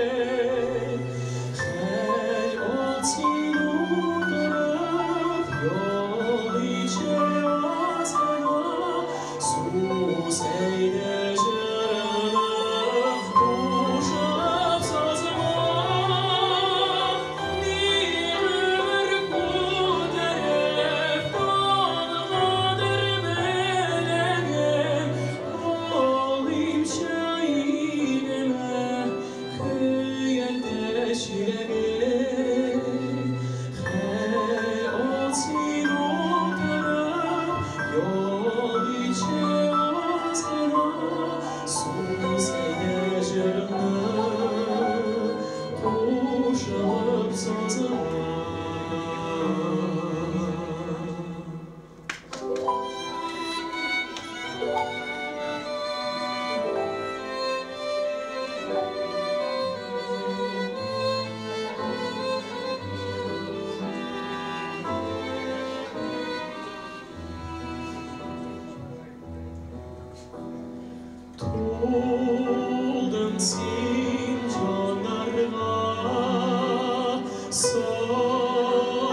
Хәл ал син утырып, ял итче аз гына, сус әйдә җырыңны, кушылып сазыма. Ни гомер күтәреп талгадыр беләгем, алыймчы иңемә көянтә чиләген. Хәл ал син утырып, ял итче аз гына, сус әйдә җырыңны, кушылып сазыма. Тулдың син җаннарга, сарылдың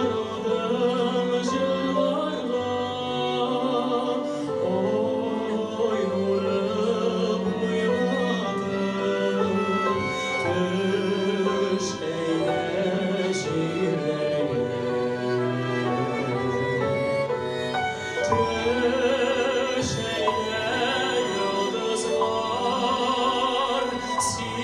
җырларга, ай нуры буйлатып, төш әйдә җирләргә. Төш әйдә, йолдызлар, син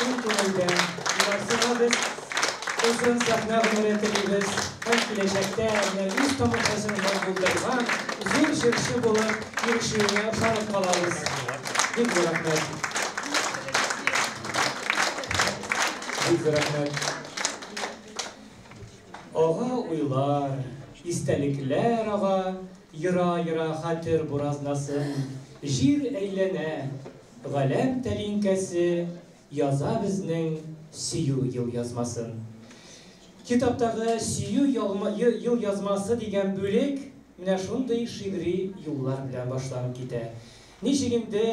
чын күңелдән. Динарсуга без озын сәхнә гомере телибез һәм киләчәктә менә үз тамашачыңны булдырган зур җырчы булып ирешүеңә ышанып калабыз. Бик зур рәхмәт. Бик зур рәхмәт. Ага уйлар, истәлекләр ага, ера-ера хәтер буразнасын. Җир әйләнә, галәм тәлинкәсе яза безнең сөю елъязмасын. Китаптагы Сөю елъязмасы дигән бүлек менә шундый шигъри юллар белән башланып китә. Ничек инде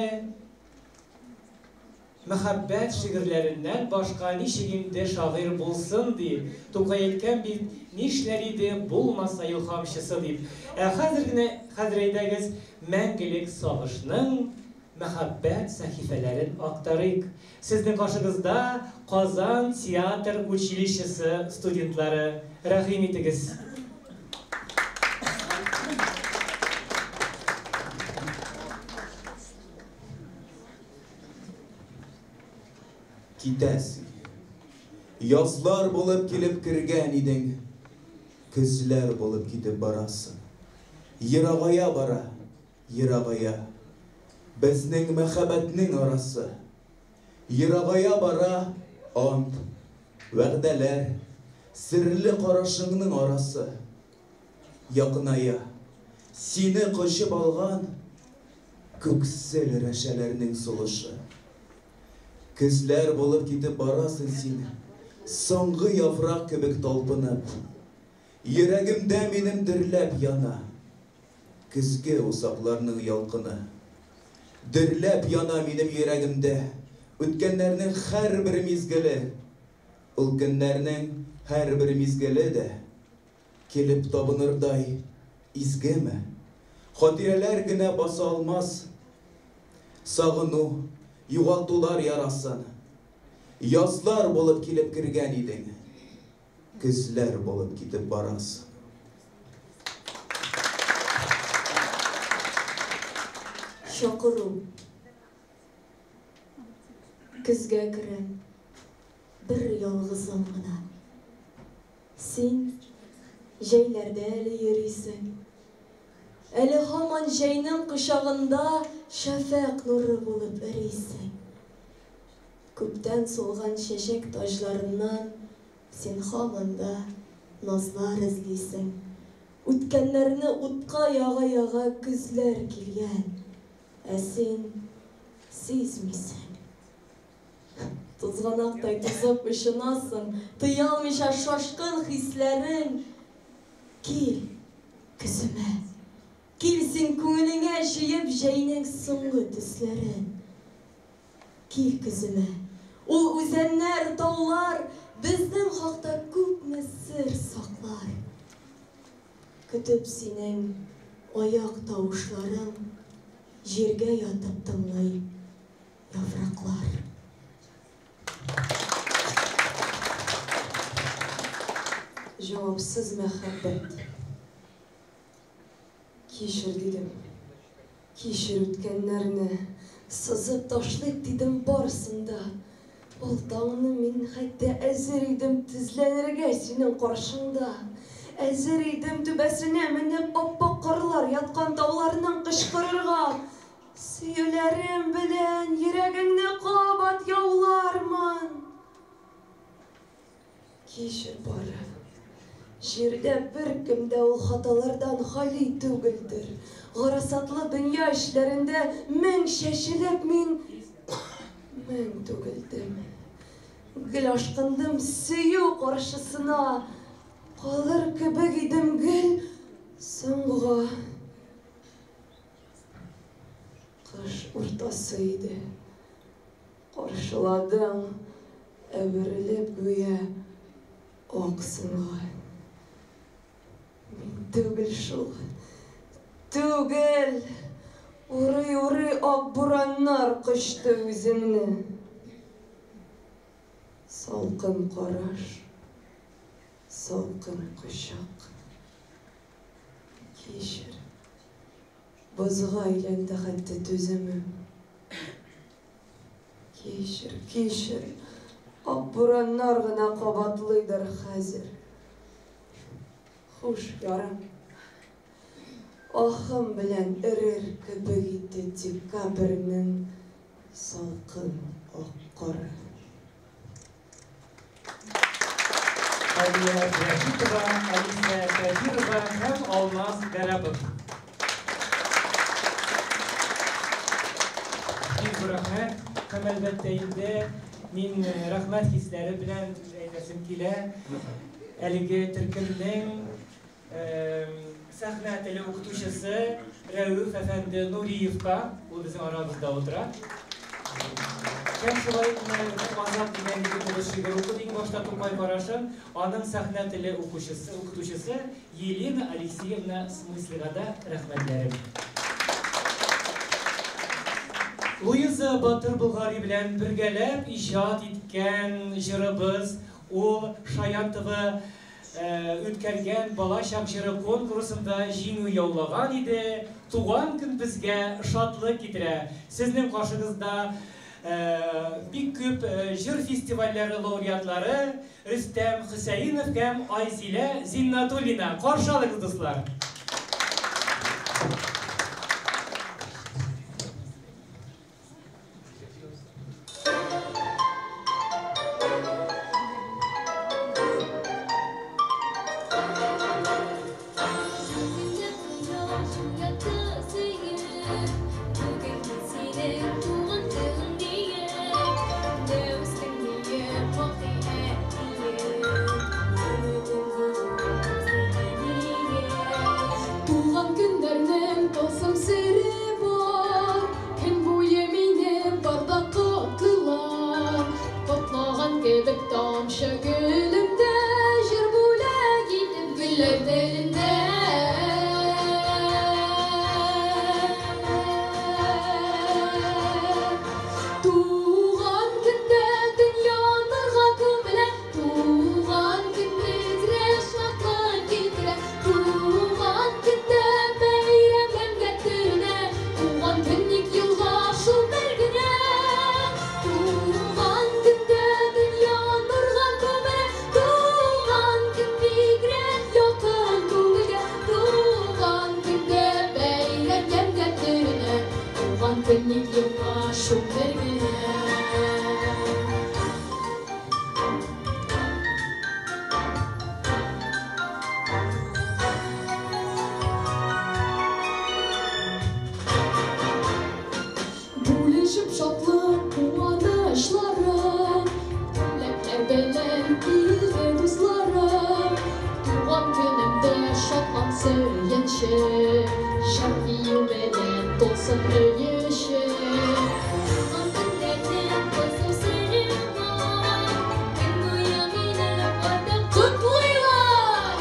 мәхәббәт шигырьләреннән башка ничек инде шагыйрь булсын ди. Тукай әйткән бит, нишләр иде булмаса илһамчысы дип. Ә хәзер генә, хәзер әйдәгез, мәңгелек сагышның мәхәббәт сәхифәләрен актарыйк. Сезнең каршыгызда Казан театр училищесы студентлары. Рәхим итегез. Китәсең. Язлар булып килеп кергән идең, көзләр булып китеп барасың. Ерагая бара, ерагая. Безнең мәхәббәтнең арасы. Ерагая бара ант, вәгъдәләр, серле карашыңның арасы. Якыная, сине кочып алган күксел рәшәләрнең сулышы. Көзләр булып китеп барасың син, соңгы яфрак кебек талпынып. Йөрәгемдә минем дөрләп яна көзге усакларның ялкыны. Дөрләп яна минем йөрәгемдә үткәннәрнең һәрбер мизгеле. Ул көннәрнең һәрбер мизгеле дә килеп табынырдай изгеме? Хатирәләр генә баса алмас сагыну, югалтулар ярасын. Язлар булып килеп кергән идең, көзләр булып китеп барасың. Чакыру. Көзгә керәм, бер ялгызым гына. Син җәйләрдә әле йөрисең. Әле һаман җәйнең кочагында шәфәкъ нуры булып эрисең. Күптән сулган чәчәк таҗларыннан син һаман да назлар эзлисең. Үткәннәрне утка яга-яга көзләр килгән, ә син сизмисең. Тузганактай тузып очынасың, тыялмыйча шашкын хисләрең. Кил, көземә, кил син күңелеңә җыеп җәйнең соңгы төсләрен. Кил көземә, ул үзәннәр, таулар безнең хакта күпме сер саклар. Көтеп синең аяк тавышларың, җиргә ятып тыңлый яфраклар. Җавапсыз мәхәббәт. Кичер, дидем. Кичер үткәннәрне. Сызып ташлыйк, дидем барысын да. Ул таңны мин хәтта әзер идем тезләнергә синең каршыңда. Әзер идем түбәсенә менеп ап-ак карлар яткан тауларның кычкырырга. Сөюләрем белән йөрәгеңне кабат яулармын. Кичер бары. Җирдә беркем дә ул хаталардан хали түгелдер. Гарасатлы дөнья эшләрендә мең чәчелеп мин мең түгелдем. Гел ашкындым сөю каршысына. Калыр кебек идем гел соңга. Кыш уртасы иде. Каршыладың, әверелеп гүя ак сынга. Мин түгел шул. Түгел! Урый-урый ак бураннар кочты үзеңне. Салкын караш, салкын кочак. Кичер. Бозга әйләнде хәтта түземем. Кичер, кичер. Ак бураннар гына кабатлыйдыр хәзер. Хуш, ярым. Ахым белән эрер кебек итте декабрьнең салкын ак кары. Алия Рәшитова, Алисә Кәбирова һәм Алмаз Гарәпов. Бик зур рәхмәт. Һәм әлбәттә инде мин рәхмәт хисләре белән әйтәсем килә. Әлеге төркемнең сәхнә теле укытучысы Рәүф әфәнде Нуриевка, ул безнең арабызда утыра. Һәм шулай ук менә Азат дигән егетебез шигырь укыды иң башта Тукай карашын, аның сәхнә теле укучысы, укытучысы Елена Алексеевна Смыслега да рәхмәтләрем. Луиза Батыр Болгари белән бергәләп иҗат иткән җырыбыз ул Шаян ТВ үткәргән Балачак җыры конкурсында җиңү яулаган иде. Туган көн безгә шатлык китерә. Сезнең каршыгызда бик күп җыр фестивальләре лауреатлары Рөстәм Хөсәенов һәм Айзилә Зиннатуллина. Каршы алыгыз, дуслар! Туган көннәрнең тылсым сере бар, Көн буе мине барда котлыйлар. Котлаган кебек тамчы гөлемдә, Җыр бүләк итеп гөлләр телендә. Туган көндә дөнья нурга күмелә, Туган көн бигрәк шатлык китерә. Туган көндә бәйрәм ямьгә төренә, Туган көн ник елга шул бер генә. Туган көндә дөнья нурга күмелә, Туган көн бигрәк якын күңелгә. Туган көндә бәйрәм ямьгә төренә, Туган көн ник елга шул бер генә. Бүлешеп шатлык куанычларын, Теләкләр белән килде дусларым. Туган көнемдә шатлан сөенче, Җыр бию белән тулсын өй эче. Туган көннәрнең тылсым сере бар, Көн буе мине барда Котлыйлар!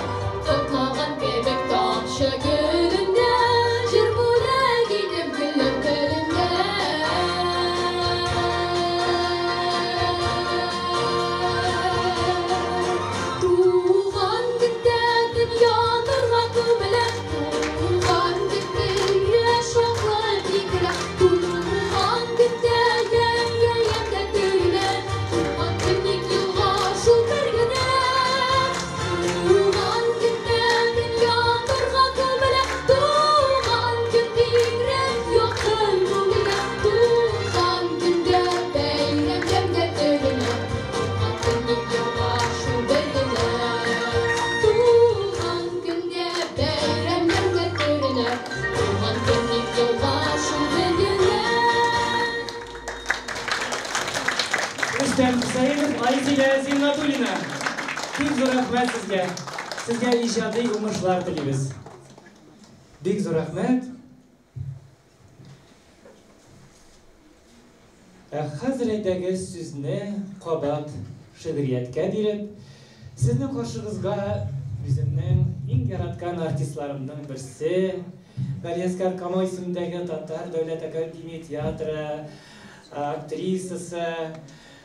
Котлаган кебек тамчы гөлемдә, Җыр бүләк итеп гөлләр телендә. Туган көндә дөнья нурга күмелә, Туган көн бигрәк шатлык китерә. Туган көндә ямьгә ямьгә төренә, Туган көн ник елга шул бер генә. Туган көндә дөнья нурга күмелә, Туган көн бигрәк якын күңелгә. Туган көндә бәйрәм ямьгә төренә, Туган көн ник елга шул бер генә. Туган көндә бәйрәм ямьгә төренә, Туган көн ник елга шул бер генә. Рөстәм Хөсәенов, Айзилә Зиннатуллина. Бик зур рәхмәт сезгә. Сезгә иҗади уңышлар телибез. Бик зур рәхмәт. Ә хәзер әйдәгез сүзне кабат шигърияткә биреп, сезнең каршыгызга үземнең иң яраткан артистларымның берсе, Галиәсгар Камал исемендәге Татар дәүләт академия театры актрисасы,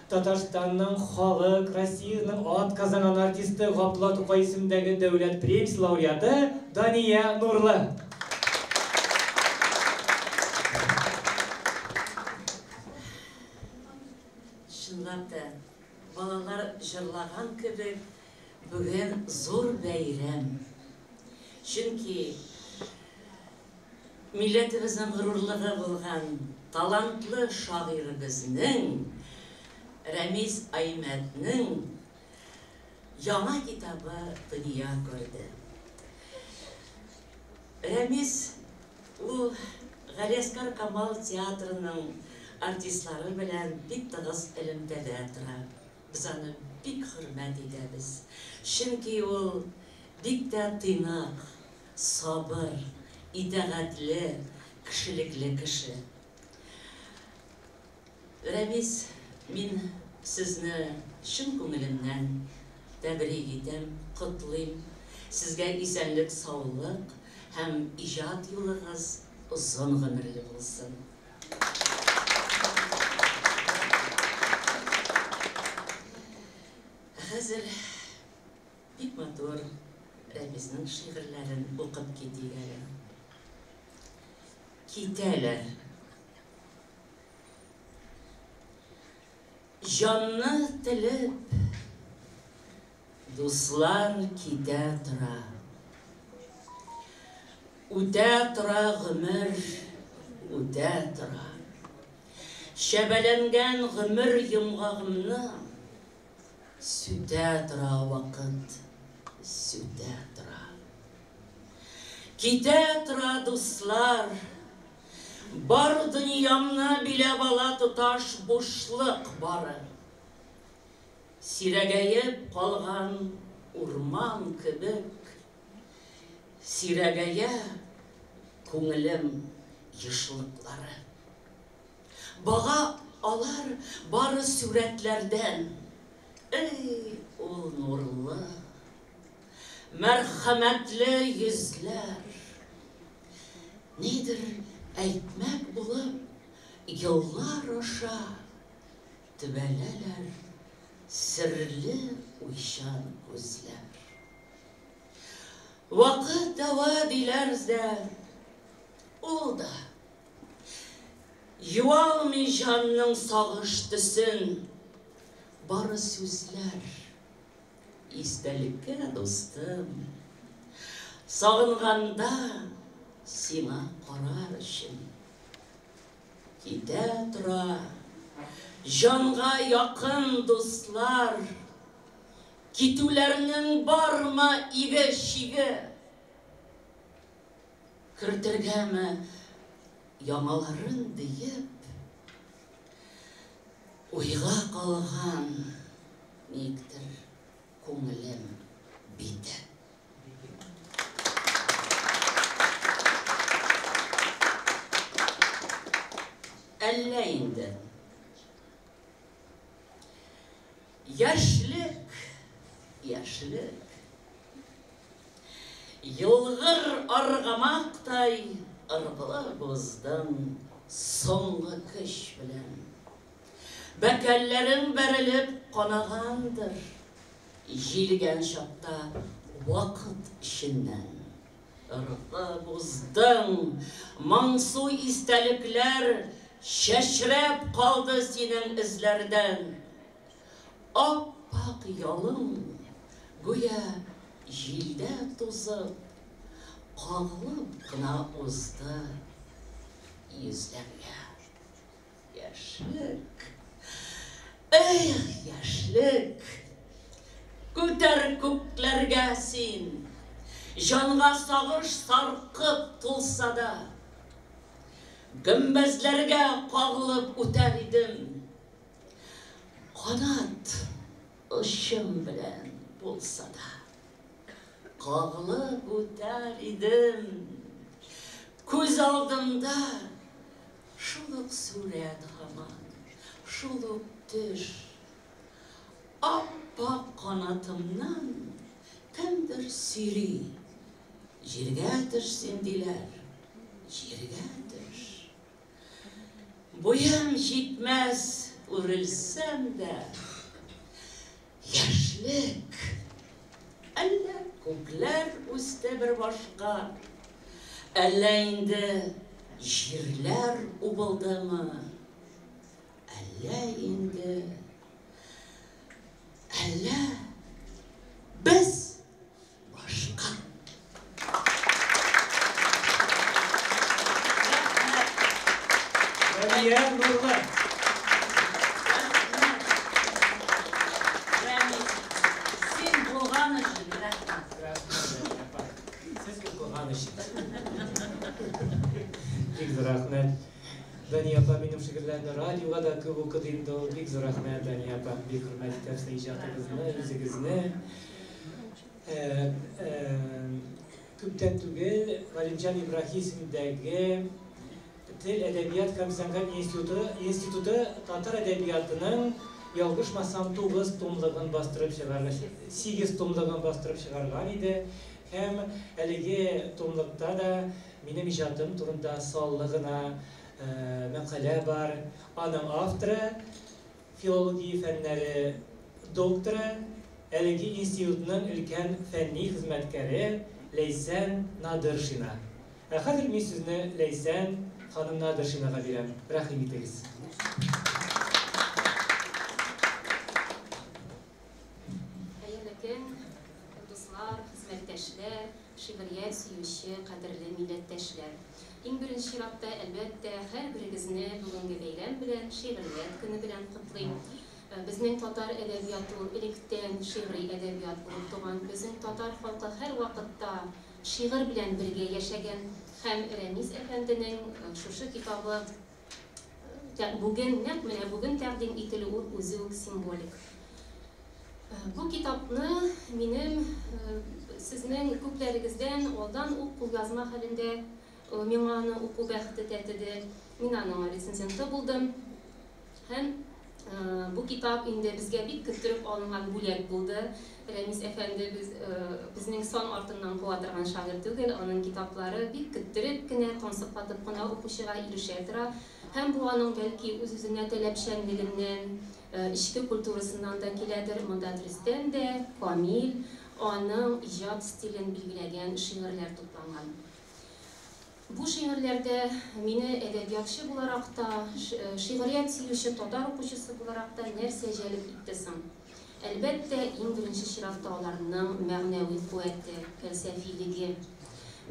Татарстанның халык, Россиянең атказанган артисты, Габдулла Тукай исемендәге дәүләт премиясе лауреаты Дания Нурлы. Чынлап та, Балалар җырлаган кебек, бүген зур бәйрәм. Чөнки милләтебезнең горурлыгы булган талантлы шагыйребезнең Рәмис Аймәтнең яңа китабы дөнья күрде. Рәмис ул Галиәсгар Камал театрының артистлары белән бик тыгыз элемтәдә тора. Без аны бик хөрмәт итәбез. Чөнки ул бик тә тыйнак, сабыр, итагатьле, кешелекле кеше. Рәмис, мин сезне чын күңелемнән тәбрик итәм, котлыйм. Сезгә исәнлек-саулык һәм иҗат юлыгыз озын гомерле булсын. Ә хәзер бик матур Рәмизнең шигырьләрен укып китик әле. Китәләр. Җанны телеп, дуслар китә тора. Үтә тора гомер, үтә тора. Чәбәләнгән гомер йомгагымны сүтә тора вакыт, сүтә тора. Китә тора дуслар, Бар дөньямны биләп ала тоташ бушлык бары. Сирәгәеп калган урман кебек, Сирәгәя күңелем ешлыклары. Бага алар бары сурәтләрдән, Эй, ул нурлы, мәрхәмәтле йөзләр! Нидер әйтмәк булып, еллар аша Төбәләләр серле уйчан күзләр. Вакыт дәва диләр дә, ул да Юалмый җанның сагыш төсен, Бары сүзләр. Истәлеккә, дустым, Сагынганда сиңа карар өчен. Китә тора җанга якын дуслар, Китүләрнең бармы иге-чиге? Кертергәме яңаларын диеп, Уйга калган никтер күңелем бите. Әллә инде. Яшьлек, яшьлек. Елгыр аргамактай ыргылып уздың соңгы көч белән. Бәкәлләрең бәрелеп канагандыр, Җилгән чакта вакыт эченнән. Ыргып уздың, моңсу истәлекләр Чәчрәп калды синең эзләрдән. Ап-ак ялың, гүя җилдә тузып, Кагылып кына узды йөзләргә. Яшьлек, эх, яшьлек! Күтәр күкләргә син, Җанга сагыш саркып тулса да. Гөмбәзләргә кагылып үтәр идем, Канат очым белән булса да. Кагылып үтәр идем. Күз алдымда шул ук сурәт һаман, шул ук төш. Ап-ак канатымнан кемдер сөйри. Җиргә төш син, диләр, җиргә төш. Буем җитмәс, үрелсәм дә, яшьлек. Әллә күкләр үсте бер башка, әллә инде җирләр убылдымы, әллә инде. Әллә без башка? Рәмия Нурлы. Рәмис, син булган өчен рәхмәт. Рәхмәт, Рәмия апа. Сез укыган өчен. Бик зур рәхмәт. Дания апа минем шигырьләрне радиога да күп укыды инде ул. Бик зур рәхмәт, Дания апа. Бик хөрмәт итәм сезнең иҗатыгызны, үзегезне. Күптән түгел Галимҗан Ибраһи исемендәге Тел, әдәбият һәм сәнгать институты, институты татар әдәбиятының, ялгышмасам, 9 томлыгын бастырып чыгар, 8 томлыгын бастырып чыгарган иде. Һәм әлеге томлыкта да минем иҗатым турында саллы гына мәкалә бар. Аның авторы, филология фәннәре докторы, әлеге институтның өлкән фәнни хезмәткәре Ләйсән Надыршина. Ә хәзер мин сүзне Ләйсән ханым Надыршинага бирәм. Рәхим итегез. Хәерле көн, дуслар, хезмәттәшләр, шигърият сөюче кадерле милләттәшләр! Иң беренче чиратта, әлбәттә, һәрберегезне бүгенге бәйрәм белән, Шигърият көне белән котлыйм. Безнең татар әдәбияты ул электән шигъри әдәбият булып туган. Безнең татар халкы һәрвакытта шигырь белән бергә яшәгән. Һәм Рәмис әфәнденең шушы китабы бүген, нәкъ менә бүген тәкъдим ителү ул үзе үк символик. Бу китапны минем сезнең күпләрегездән алдан ук кулъязма хәлендә миңа аны уку бәхете тәтеде. Мин аның рецензенты булдым. Һәм бу китап инде безгә бик көттереп алынган бүләк булды. Рәмис әфәнде без, безнең сан артыннан куа торган шагыйрь түгел, аның китаплары бик көттереп кенә, тансыклатып кына укучыга ирешә тора. Һәм бу аның бәлки үз-үзенә таләпчәнлегеннән, эчке культурасыннан да киләдер. Монда дөрестән дә камил, аның иҗат стилен билгеләгән шигырьләр тупланган. Бу шигырьләрдә мине әдәбиятчы буларак та, шигърият сөюче татар укучысы буларак та нәрсә җәлеп итте соң? Әлбәттә, иң беренче чиратта аларның мәгънәви куәте, фәлсәфилеге.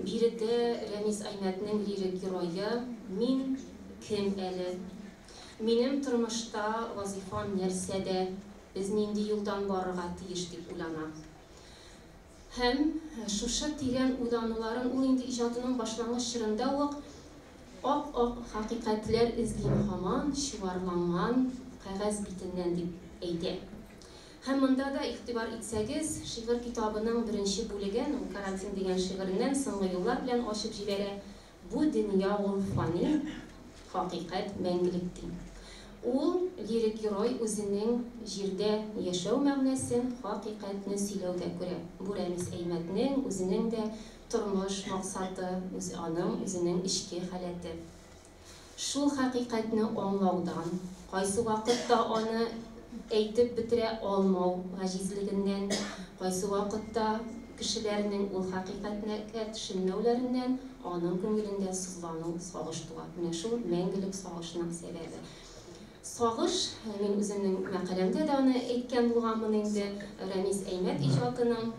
Биредә Рәмис Аймәтнең лирик герое, Мин кем әле? Минем тормышта вазыйфам нәрсәдә? Без нинди юлдан барырга тиеш? дип уйлана. Һәм шушы тирән уйлануларын ул инде иҗатының башлангыч чорында ук Ап-ак хакыйкатьләр эзлим һаман чуарланган кәгазь битеннән дип әйтә. Һәм монда да, игътибар итсәгез, шигырь китабының беренче бүлеген ул Карантин дигән шигыреннән соңгы юллар белән ачып җибәрә, Бу дөнья ул фани, хакыйкать мәңгелек ди. Ул, лирик герой, үзенең җирдә яшәү мәгънәсен хакыйкатьне сөйләүдә күрә. Бу Рәмис Әймәтнең үзенең дә тормыш максаты, үз аның үзенең эчке халәте. Шул хакыйкатьне аңлаудан, кайсы вакытта аны әйтеп бетерә алмау гаҗизлегеннән, кайсы вакытта кешеләрнең ул хакыйкатьнекә төшенмәүләреннән аның күңелендә сызлану, сагыш туа. Менә шул мәңгелек сагышның сәбәбе. Сагыш, мин үземнең мәкаләмдә дә аны әйткән булганмын инде, Рәмис Әймәт иҗатының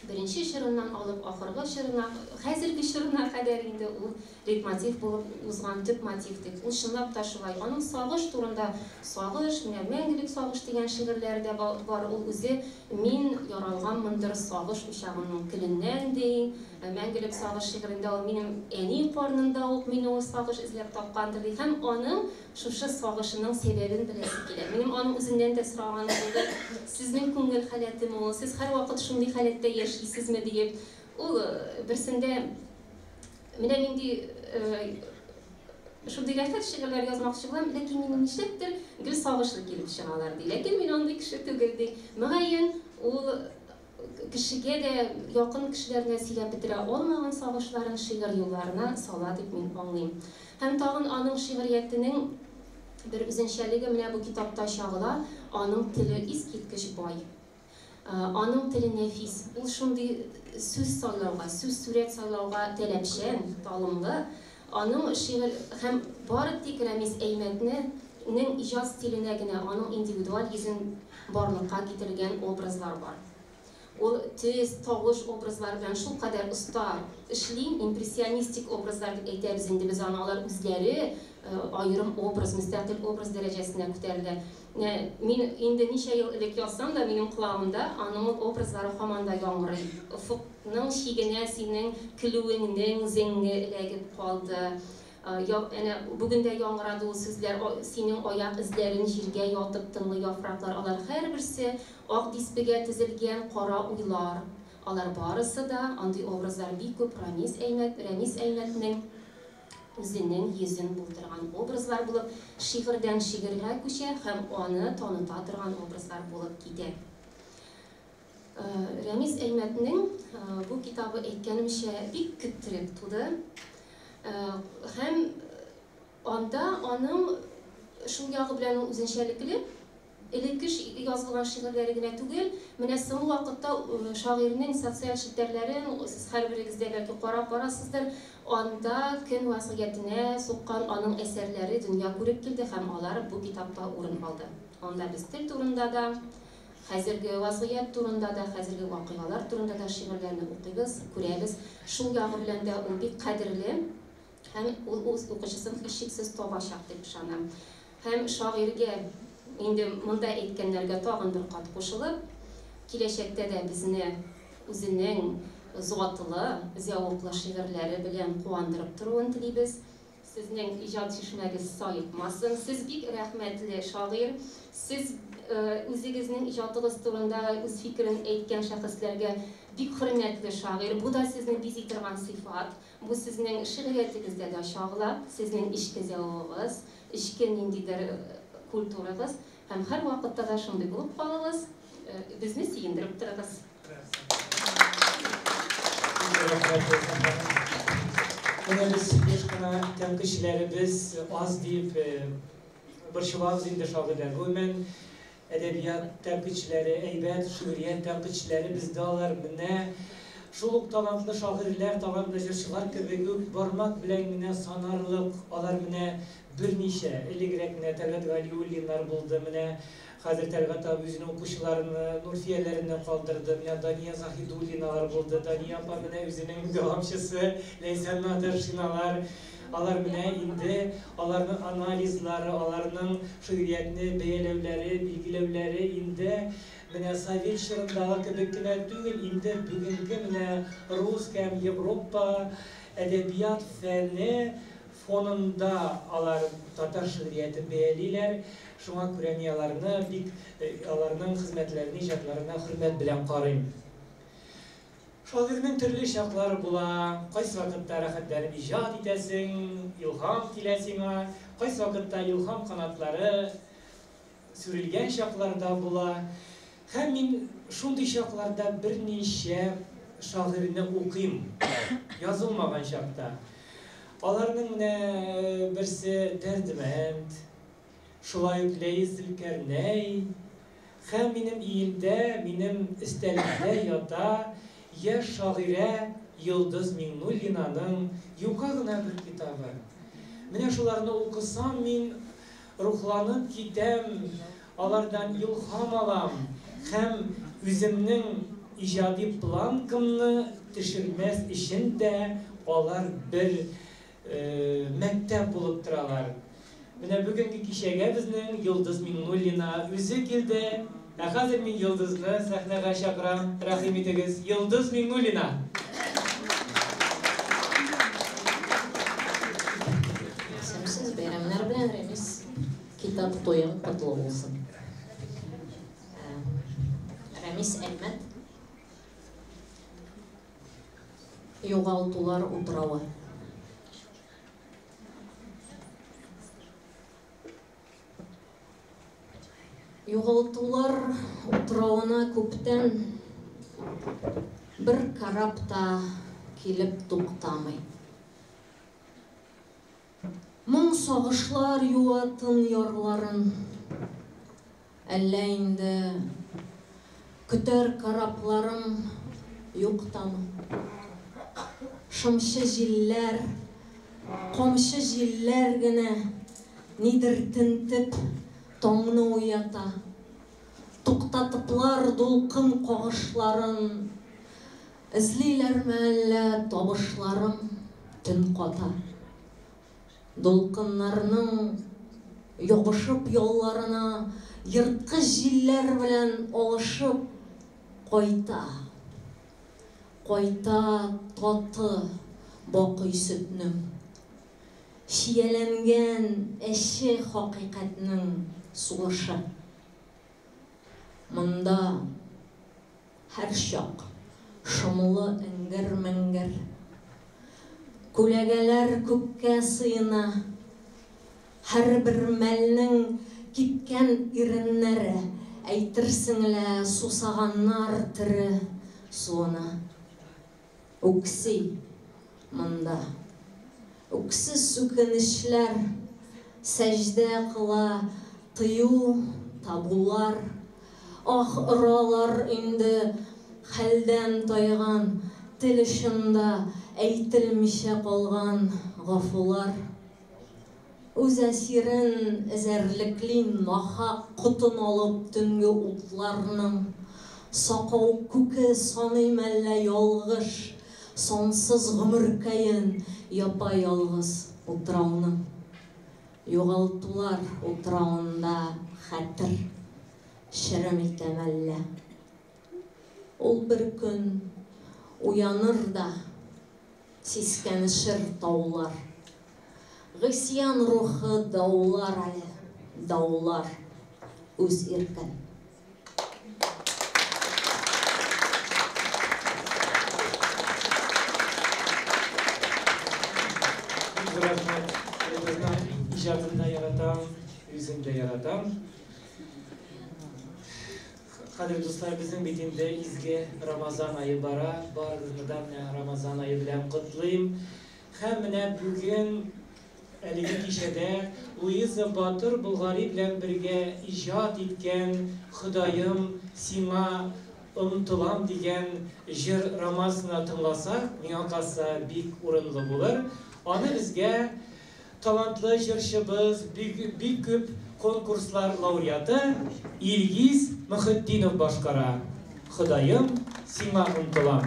Беренче чорыннан алып ахыргы чорына, хәзерге чорына кадәр инде ул лейтмотив булып узган төп мотив дип. Ул чынлап та шулай. Аның сагыш турында Сагыш, менә Мәңгелек сагыш дигән шигырьләре дә бар. Ул үзе Мин яралганмындыр сагыш учагының көленнән ди. Мәңгелек сагыш шигырендә ул минем әни карнында ук мине ул сагыш эзләп тапкандыр ди. Һәм аның Шушы сагышының сәбәбен беләсе килә. Минем аның үзеннән дә сораганым булды, Сезнең күңел халәтеме ул, сез һәрвакыт шундый халәттә яшисезме, диеп. Ул берсендә менә нинди шундый рәхәт шигырьләр язмакчы булам, ләкин минем нишләптер гел сагышлы килеп чыгалар, ди. Ләкин мин андый кеше түгел, ди. Мөгаен, ул кешегә дә, якын кешеләренә сөйләп бетерә алмаган сагышларын шигырь юлларына сала дип мин аңлыйм. Һәм тагын аның шигъриятенең бер үзенчәлеге менә бу китапта чагыла, аның теле искиткеч бай. Аның теле нәфис. Ул шундый сүз сайлауга, сүз-сурәт сайлауга таләпчән, талымлы. Аның шигырь һәм бары тик Рәмис Әймәтне Шагыйрьнең иҗат стиленә генә аның индивидуаль йөзен барлыкка китергән образлар бар. Ул төс, тавыш образлары белән шулкадәр оста эшли, импрессионистик образлар дип әйтәбез инде без аны, алар үзләре аерым образ, мөстәкыйль образ дәрәҗәсенә күтәрелә. Менә мин инде ничә ел элек язсам да, минем колагымда аның ул образлары һаман да яңгырый. Офыкның чигенә синең көлүеңнең зеңе эләгеп калды. Әнә бүген дә яңгырады ул сүзләр, синең аяк эзләрен җиргә ятып тыңлый яфраклар. Алар һәрберсе ак дисбегә тезелгән кара уйлар. Алар барысы да, андый образлар бик күп Рамис Әймәт, Рәмис Әймәтнең үзенең йөзен булдырган образлар булып, шигырьдән шигырьгә күчә һәм аны таныта торган образлар булып китә. Рәмис Әймәтнең бу китабы, әйткәнемчә, бик көттереп туды. Һәм анда аның шул ягы белән ул үзенчәлекле, элекке язылган шигырьләре генә түгел, менә соңгы вакытта шагыйрьнең социаль челтәрләрен сез һәрберегез дә бәлки карап барасыздыр, анда көн вазгыятенә суккан аның әсәрләре дөнья күреп килде һәм алар бу китапта урын алды. Анда без тел турында да, хәзерге вазгыять турында да, хәзерге вакыйгалар турында да шигырьләрне укыйбыз, күрәбез. Шул ягы белән дә ул бик кадерле һәм ул үз укучысын һичшиксез табачак дип ышанам. Һәм шагыйрьгә инде монда әйткәннәргә тагын бер кат кушылып, киләчәктә дә безне үзенең затлы, зәвыклы шигырьләре белән куандырып торуын телибез. Сезнең иҗат чишмәгез саекмасын. Сез бик рәхмәтле шагыйрь. Сез үзегезнең иҗатыгыз турында үз фикерен әйткән шәхесләргә бик хөрмәтле шагыйрь. Бу да сезне бизи торган сыйфат. Бу сезнең шигъриятегездә дә чагыла, сезнең эчке зәвыгыгыз, эчке ниндидер культурагыз. Һәм һәрвакытта да шундый булып калыгыз, безне сөендереп торыгыз. Менә без еш кына тәнкыйтьчеләребез аз дип борчылабыз инде шагыйрьләр. Гомумән, әдәбият тәнкыйтьчеләре, әйбәт шигърият тәнкыйтьчеләре бездә алар менә шул ук талантлы шагыйрьләр, талантлы җырчылар кебек үк бармак белән генә санарлык. Алар менә берничә, элегрәк менә Тәлгать Галиуллиннар булды, менә хәзер Тәлгать абый үзенең укучыларны, Нурфияләрне калдырды, менә Дания Заһидуллиналар булды, Дания апа менә үзенең дәвамчысы Ләйсән Надыршиналар. Алар менә инде аларның анализлары, аларның шигъриятне бәяләүләре, билгеләүләре инде менә совет чорындагы кебек кенә түгел, инде бүгенге менә рус һәм Европа әдәбият фәне фонында алар татар шигъриятен бәялиләр. Шуңа күрә мин аларны бик, аларның хезмәтләренә, иҗатларына хөрмәт белән карыйм. Шагыйрьнең төрле чаклары була. Кайсы вакытта рәхәтләнеп иҗат итәсең, илһам килә сиңа, кайсы вакытта илһам канатлары сүрелгән чакларда була. Һәм мин шундый чакларда берничә шагыйрьне укыйм, язылмаган чакта. Аларның менә берсе Дәрдемәнд, шулай ук Ләис Зөлкәрнәй. Һәм минем өемдә, минем өстәлемдә ята яшь шагыйрә Йолдыз Миңнуллинаның юка гына бер китабы. Менә шуларны укысам, мин рухланып китәм, алардан илһам алам һәм үземнең иҗади планкамны төшермәс өчен дә алар бер мәктәп булып торалар. Менә бүгенге кичәгә безнең Йолдыз Миңнуллина үзе килде. Ә хәзер мин Йолдызны сәхнәгә чакырам. Рәхим итегез, Йолдыз Миңнуллина. Исәнмесез, бәйрәмнәр белән, Рәмис. Китап туең котлы булсын. Рәмис Әлмәт. Югалтулар утравы. Югалтулар утравына күптән бер кораб та килеп туктамый. Моң сагышлар юа тын ярларын. Әллә инде көтәр корабларым юктамы? Шымчы җилләр, камчы җилләр генә Нидер тентеп, таңны уята. Туктатыплар дулкын кагышларын, Эзлиләрме әллә табышларым, төн ката. Дулкыннарның ябышып ялларына Ерткыч җилләр белән алышып кайта. Кайта таты бакый сөтнең. Чияләнгән әче хакыйкатьнең сулышы. Монда һәрчак шомлы эңгер-меңгер. Күләгәләр күккә сыена. Һәрбер мәлнең кипкән иреннәре, әйтерсең лә сусаганнар тере суына. Үкси монда. Үксез үкенечләр сәҗдә кыла тыю табулар. Ах оралар инде хәлдән тайган, тел очында әйтелмичә калган гафулар. Үз әсирен эзәрлекли нахак котын алып төнге утларның. Сакау күке саный мәллә ялгыш, сансыз гомеркәен япа-ялгыз утрауның. Югалтулар утравында хәтер черем итә мәллә. Ул бер көн уяныр да сискәнешер таулар. Гыйсьян рухы даулар әле, даулар үз иркен. Бик зур рәхмәт. Йолдызның иҗатын да яратам, үзен дә яратам. Кадерле дуслар, безнең бит инде изге Рамазан ае бара. Барыгызны да менә Рамазан ае белән котлыйм. Һәм менә бүген әлеге кичәдә Луиза Батыр Болгари белән бергә иҗат иткән Ходаем, сиңа омтылам дигән җыр романсына тыңласак, миңа калса, бик урынлы булыр. Аны безгә Талантлы җырчыбыз, бик бик күп конкурслар лауреаты Илгиз Мөхетдинов башкара. Ходаем, сиңа омтылам.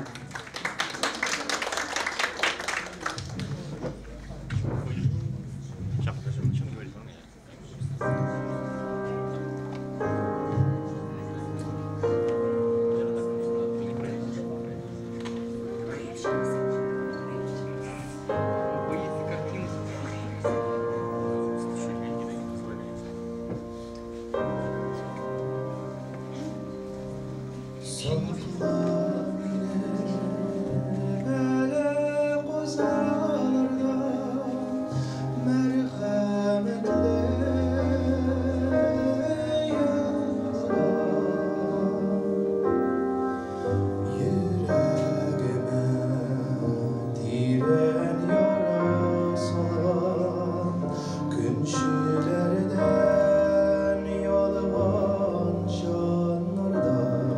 Көнчеләрдән ялган җаннардан.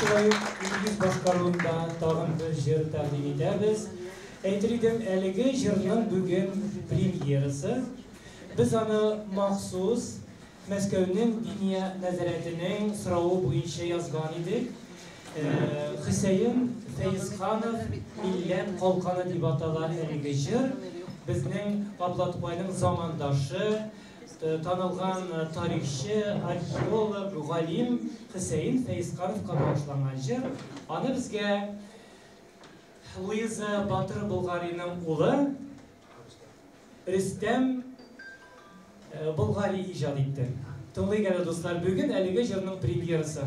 Шулай ук Илгиз башкаруында тагын бер җыр тәкъдим итәбез. Әйтер идем, әлеге җырның бүген премьерасы. Без аны махсус Мәскәүнең Диния нәзарәтенең соравы буенча язган идек. Хөсәен Фәезханов Милләт калканы дип атала әлеге җыр. Безнең Габдулла Тукайның замандашы, танылган тарихчы, археолог, галим Хөсәен Фәезхановка багышланган җыр. Аны безгә Луиза Батыр Болгариның улы Рөстәм Болгари иҗат итте. Тыңлыйк әле, дуслар, бүген әлеге җырның премьерасы.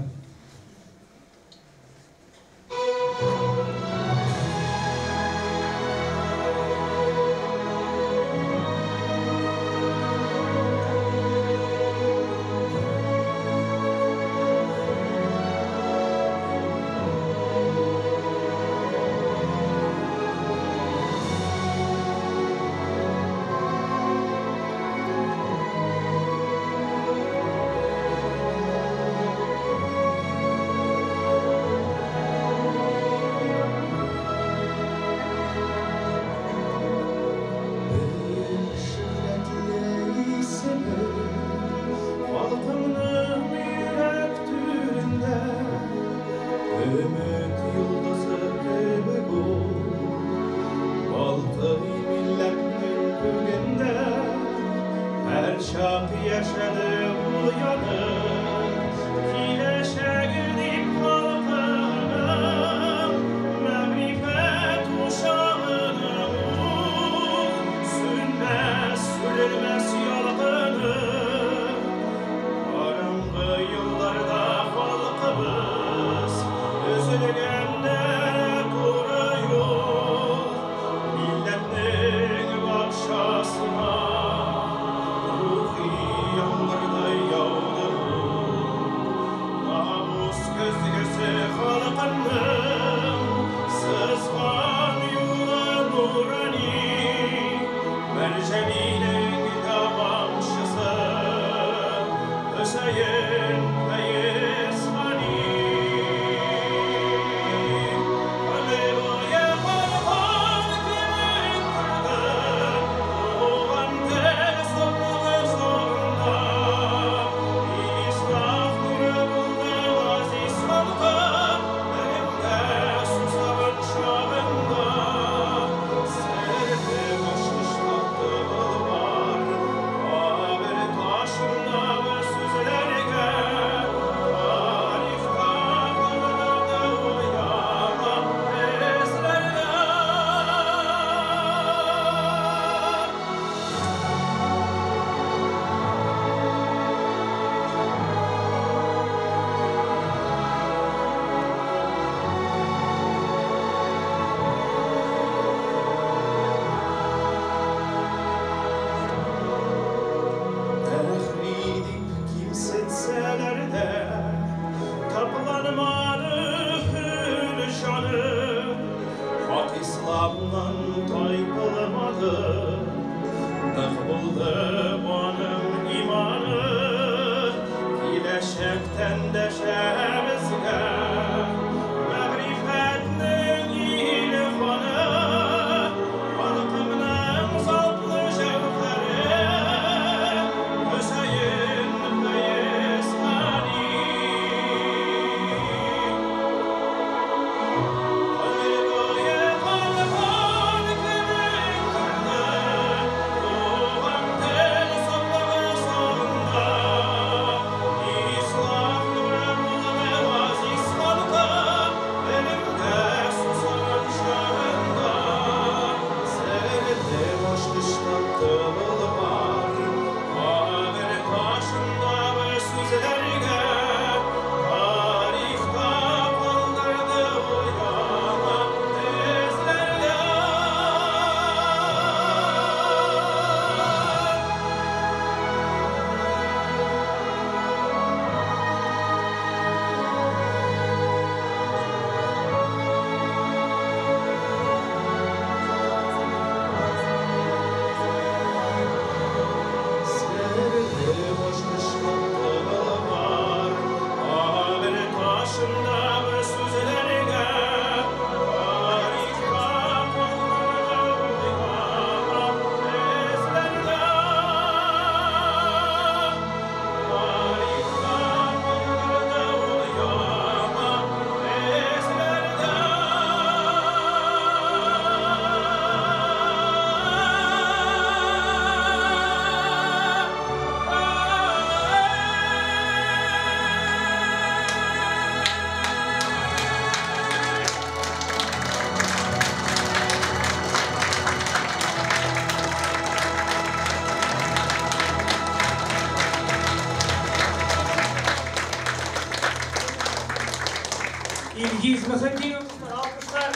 Илгиз Мөхетдинов, дуслар, алкышлар.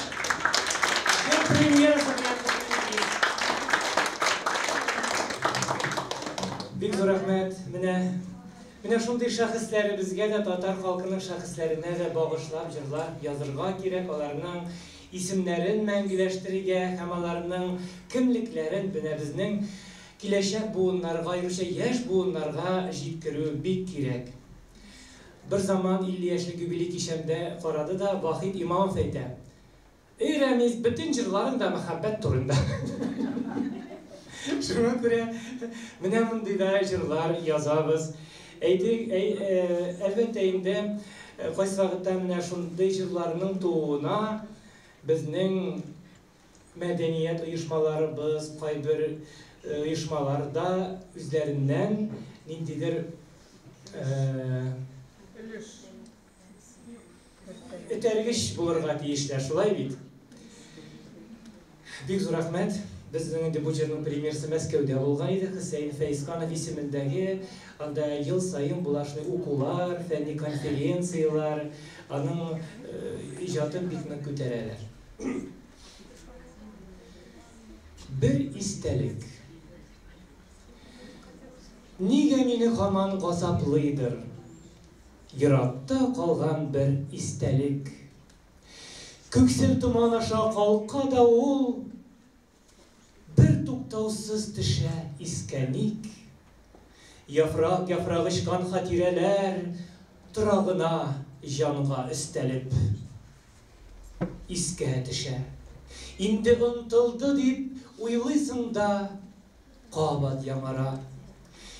Җыр премьерасы белән котлыйм, Илгиз. Бик зур рәхмәт. Менә менә шундый шәхесләребезгә дә, татар халкының шәхесләренә дә багышлап җырлар язырга кирәк, аларның исемнәрен мәңгеләштерергә һәм аларның кемлекләрен менә безнең киләчәк буыннарга, аеруча яшь буыннарга җиткерү бик кирәк. Бер заман 50 яшьлек юбилей кичәмдә карады да Вахит Имамов әйтә, Эй, Рәмис, бөтен җырларың да мәхәббәт турында. Шуңа күрә менә мондый да җырлар язабыз. Әйтик, әй, әлбәттә инде, кайсы вакытта менә шундый җырларның тууына безнең мәдәният оешмаларыбыз, кайбер оешмалар да үзләреннән ниндидер этәргеч булырга тиешләр, шулай бит? Бик зур рәхмәт. Безнең инде бу җырның премьерасы Мәскәүдә булган иде, Хөсәен Фәезханов исемендәге. Анда ел саен була шундый укулар, фәнни конференцияләр, аның иҗатын бик нык күтәрәләр. Бер истәлек. Нигә мине һаман газаплыйдыр Еракта калган бер истәлек. Күксел томан аша калка да ул, Бер туктаусыз төшә искә ник? Яфрак-яфрак очкан хатирәләр Тора гына җанга өстәлеп. Искә төшә. Инде онтылды дип уйлыйсың да, кабат яңара.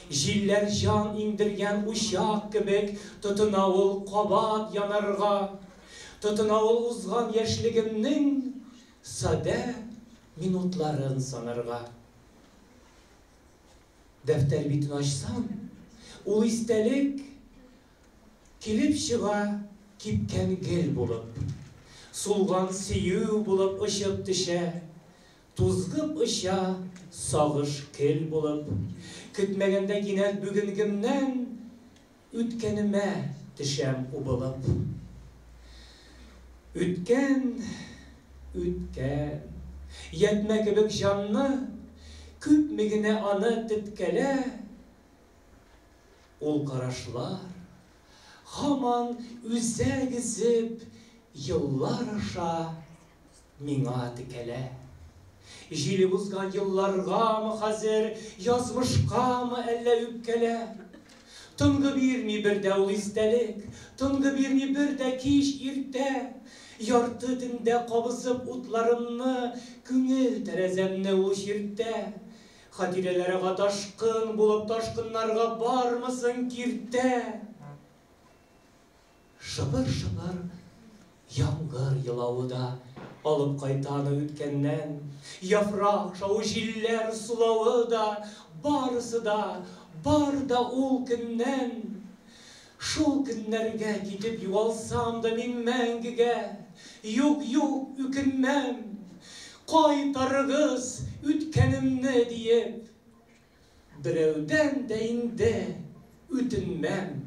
Җилләр җан иңдергән учак кебек тотына ул кабат янарга. Тотына ул узган яшьлегемнең садә минутларын санарга. Дәфтәр битен ачсам, ул истәлек килеп чыга кипкән гел булып. Сулган сөю булып очып төшә, тузгып оча сагыш кел булып. Көтмәгәндә кинәт бүгенгемнән үткәнемә төшәм убылып. Үткән, үткән. Ятьмә кебек җанны, күпме генә аны теткәлә, ул карашлар һаман үзәк өзеп еллар аша миңа текәлә. Җиле узган елларгамы хәзер, язмышкамы әллә үпкәлә? Тынгы бирми бер дә ул истәлек, тынгы бирми бер дә кич, иртә. Ярты төндә кабызып утларымны, күңел тәрәзәмне ул чиртә. Хатирәләр ага ташкын булып, ташкыннарга бармы соң киртә? Шыбыр-шыбыр яңгыр елавы да алып кайта аны үткәннән. Яфрак шавы, җилләр сулавы да, барысы да, бар да ул көннән. Шул көннәргә китеп югалсам да мин мәңгегә, юк, юк, үкенмәм. Кайтарыгыз үткәнемне диеп, берәүдән дә инде үтенмәм.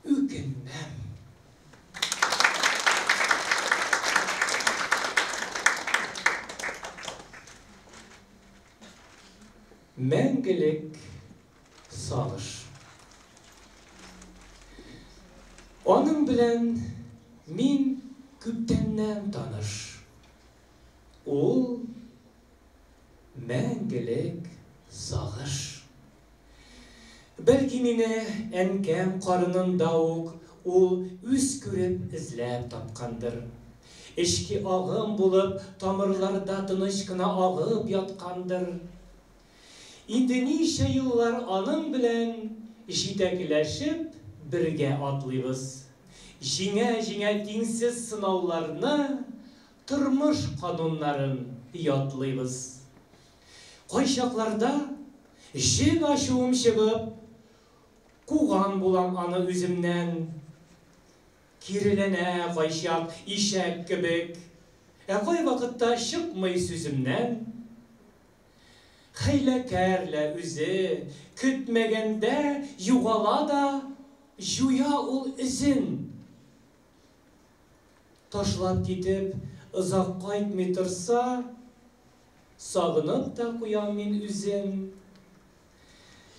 Үкенмәм. Мәңгелек сагыш. Аның белән мин күптәннән таныш. Ул мәңгелек сагыш. Бәлки мине әнкәм карынында ук ул үз күреп эзләп тапкандыр. Эчке агым булып тамырларда тыныч кына агып яткандыр. Инде ничә еллар аның белән җитәкләшеп бергә атлыйбыз. Җиңә-җиңә тиңсез сынауларны, тормыш кануннарын ятлыйбыз. Кайчакларда җен ачуым чыгып, куган булам аны үземнән. Киреләнә кайчак ишәк кебек, ә кайвакытта чыкмый сүземнән. Хәйләкәр лә үзе, көтмәгәндә югала да җуя ул эзен. Ташлап китеп, озак кайтмый торса, сагынып та куям мин үзен.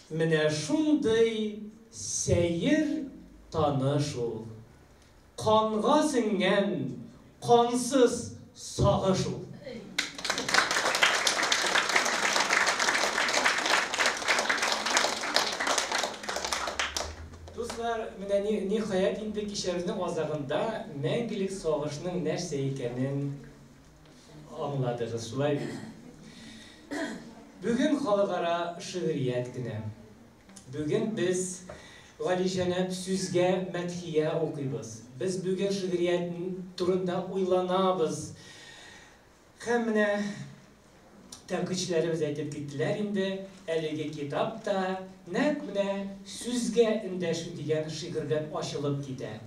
Менә шундый сәер таныш ул. Канга сеңгән кансыз сагыш ул. Дуслар, менә ниһаять инде кичәбезнең азагында мәңгелек сагышның нәрсә икәнен аңладыгыз, шулай бит? Бүген халыкара шигърият көне. Бүген без галиҗәнап сүзгә мәдхия укыйбыз. Без бүген шигърият турында уйланабыз. Һәм менә тәнкыйтьчеләребез әйтеп киттеләр инде, әлеге китап та нәкъ менә Сүзгә эндәшү дигән шигырьдән ачылып китә.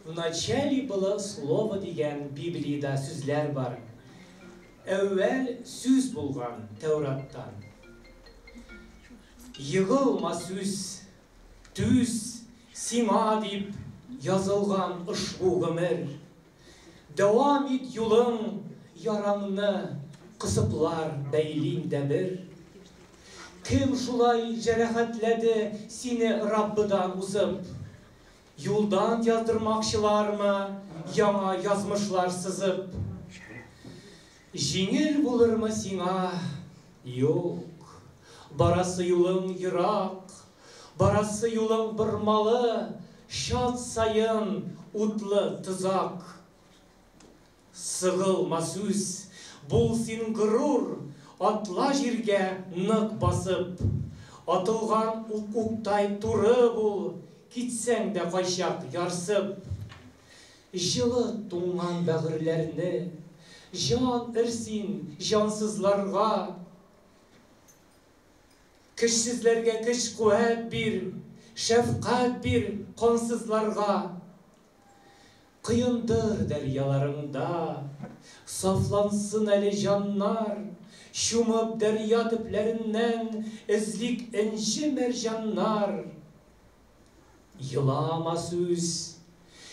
В начале было слово дигән Библиядә сүзләр бар. Әүвәл сүз булган Тәүраттан. Егылма сүз, түз, сиңа дип язылган ошбу гомер. Дәвам ит юлың, яраңны кысыплар бәйлим дә бер. Кем шулай җәрәхәтләде сине Раббыдан узып? Юлдан яздырмакчылармы яңа язмышлар сызып? Җиңел булырмы сиңа? Юк. Барасы юлың ерак, барасы юлың бормалы, чат саен утлы тозак. Сыгылма сүз, бул син горур, атла җиргә нык басып. Атылган ук уктай туры бул, китсәң дә кайчак ярсып. Җылы туңган бәгырьләрне, җан өр син җансызларга. Көчсезләргә көч-куәт бир, шәфкать бир кансызларга. Коендыр дәрьяларыңда, сафлансын әле җаннар, чумып дәрья төпләреннән эзлик энҗе-мәрҗаннар. Елама сүз,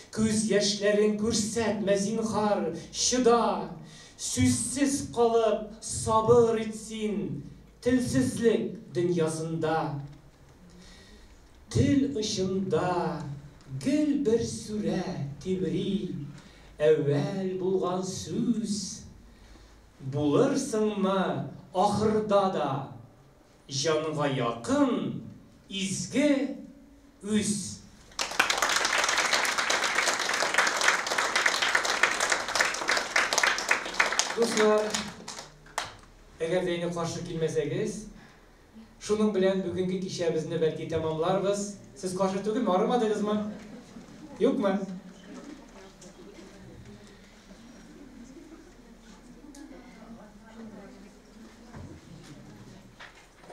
күз яшьләрең күрсәтмә, зинһар, чыда, сүзсез калып, сабыр ит син телсезлек дөньясында. Тел очында гел бер сүрә тибри, әүвәл булган сүз, булырсыңмы ахырда да Җанга якын, изге үз. Дуслар, әгәр дә инде каршы килмәсәгез, шуның белән бүгенге кичәбезне бәлки тәмамларбыз. Сез каршы түгелме, арымадыгызмы? Юкмы?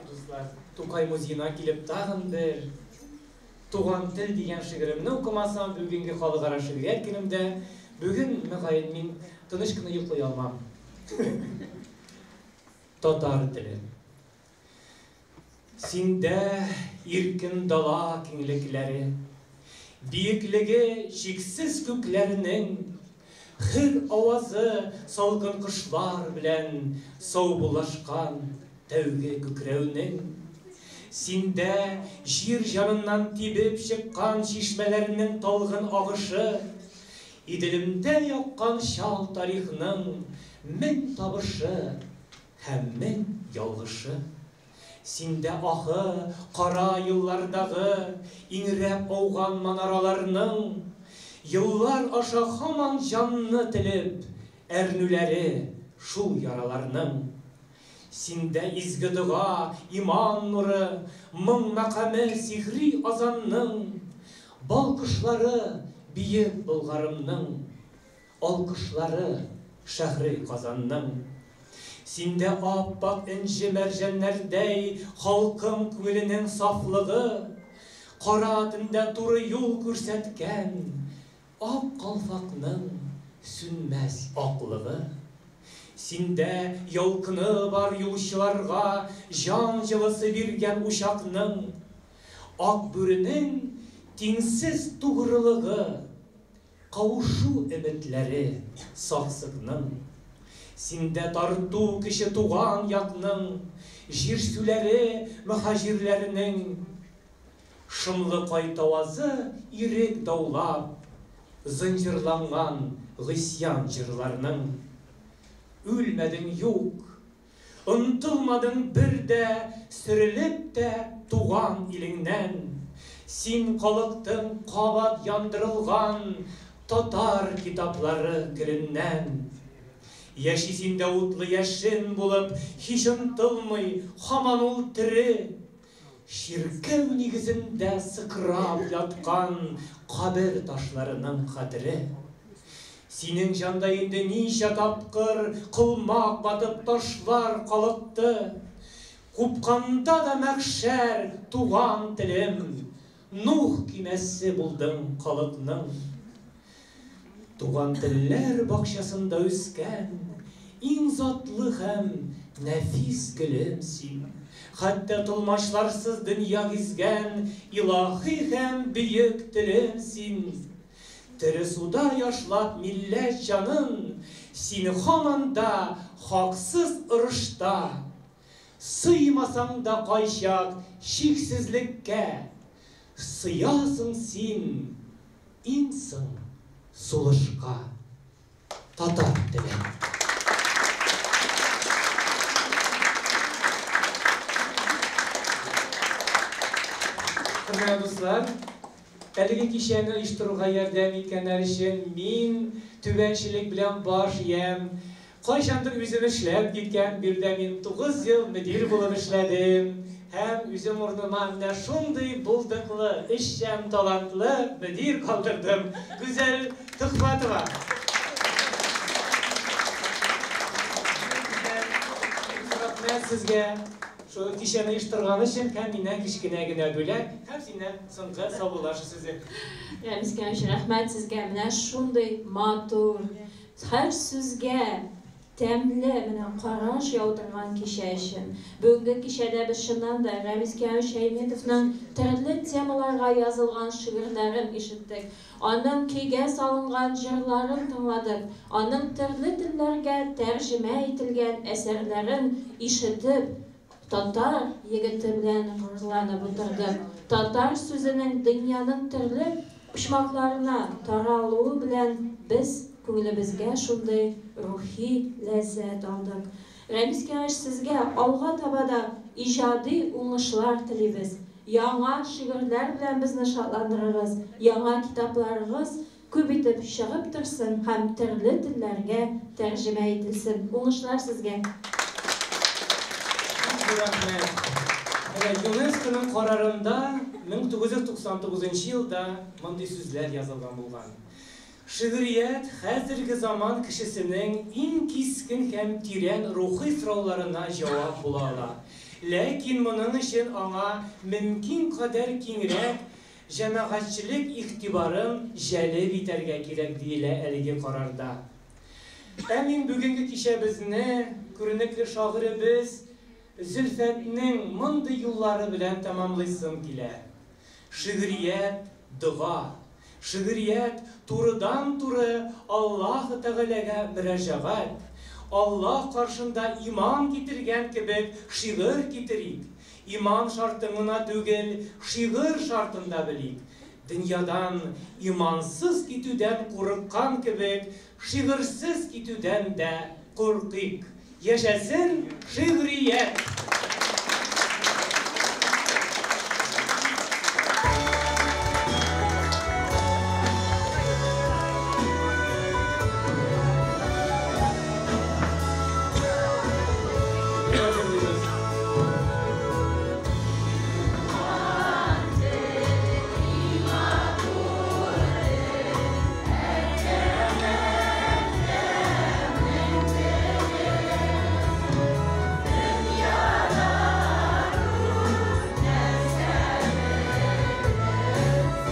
Дуслар, Тукай музеена килеп тагын бер Туган тел дигән шигыремне укымасам, бүгенге халыкара шигърият көнемдә, бүген, мөгаен, мин тыныч кына йоклый алмам. Татар теле. Синдә иркен дала киңлекләре, Биеклеге чиксез күкләрнең, Хөр авазы салкын кошлар белән Саубуллашкан тәүге күкрәүнең. Синдә җир җаныннан тибеп чыккан Чишмәләрнең талгын агышы, Иделемдә яккан чал тарихның Мең табышы һәм мең ялгышы. Синдә ахы кара еллардагы Иңрәп ауган манараларның, Еллар аша һаман җанны телеп Әрнүләре шул яраларның. Синдә изге дога, иман нуры, Моң мәкаме сихри азанның, Балкышлары биек Болгарымның. Алкышлары шәһри Казанның. Синдә ап-ак энҗе-мәрҗәннәрдәй Халкым күңеленең сафлыгы, Кара төндә туры юл күрсәткән Ак калфакның сүнмәс аклыгы. Синдә ялкыны бар юлчыларга Җан җылысы биргән учакның, Ак бүренең тиңсез тугрылыгы. Кавышу өметләре Саксыкның. Синдә тарту көче туган якның, Җирсүләре мөһаҗирләрнең. Шомлы кайтавазы ирек даулап, Зынҗырланган гыйсьян җырларның. Үлмәдең, юк, Онтылмадың бер дә сөрелеп тә туган илеңнән. Син калыктың кабат яндырылган татар китаплары көленнән. Яши синдә утлы яшен булып, һич онтылмый, һаман ул тере. Чиркәү нигезендә сыкрап яткан кабер ташларының хәтере. Синең җанда инде ничә тапкыр колмак батып ташлар калыкты. Купканда да мәхшәр, туган телем, Нух көймәсе булдың халыкның. Туган телләр бакчасында үскән иң затлы һәм нәфис гөлем син. Хәтта тылмачларсыз дөнья гизгән илаһи һәм бөек телем син. Тере суда яшлап милләт җанын, син һаман да хаксыз орышта. Сыймасаң да кайчак чиксезлеккә, сыясың син иң соң сулышка. Татар теле. Хөрмәтле дуслар, әлеге кичәне оештыруга ярдәм иткәннәр өчен мин түбәнчелек белән баш иям. Кайчандыр үзем эшләп киткән биредә мин 9 ел мөдир булып эшләдем һәм үзем урыныма менә шундый булдыклы, эшчән, талантлы мөдир калдырдым, Гүзәл Төхвәтова. Рәхмәт сезгә шул кичәне оештырган өчен һәм миннән кечкенә генә бүләк һәм синнән соңгы саубуллашу сүзе. Рәмис Кәримович, рәхмәт сезгә менә шундый матур, Һәр сүзгә тәмле менә караш яудырган кичә өчен. Бүгенге кичәдә без чыннан да Рәмис Кәримович Шәйметовның төрле темаларга язылган шигырьләрен ишеттек, аның көйгә салынган җырларын тыңладык, аның төрле телләргә тәрҗемә ителгән әсәрләрен ишетеп, Татар егете белән горурланып утырдык. Татар сүзенең дөньяның төрле почмакларына таралуы белән без күңелебезгә шундый рухи ләззәт алдык. Рәмис Кәримович, сезгә алга таба да иҗади уңышлар телибез. Яңа шигырьләр белән безне шатландырыгыз, яңа китапларыгыз Күп итеп чыгып торсын һәм төрле телләргә тәрҗемә ителсен. Уңышлар сезгә! Бик зур рәхмәт. Менә ЮНЕСКОның карарында 1999 елда мондый сүзләр язылган булган, Шигърият хәзерге заман кешесенең иң кискен һәм тирән рухи сорауларына җавап була ала. Ләкин моның өчен аңа мөмкин кадәр киңрәк Җәмәгатьчелек игътибарын җәлеп итәргә кирәк, диелә әлеге карарда. Ә мин бүгенге кичәбезне күренекле шагыйребез Зөлфәтнең мондый юллары белән тәмамлыйсым килә, Шигърият, дога. Шигърият, турыдан-туры Аллаһы Тәгаләгә мөрәҗәгать. Аллаһ каршында иман китергән кебек шигырь китерик. Иман шартын гына түгел, шигырь шартын да белик. Дөньядан имансыз китүдән курыккан кебек, шигырьсез китүдән дә куркыйк. Яшәсен шигърият!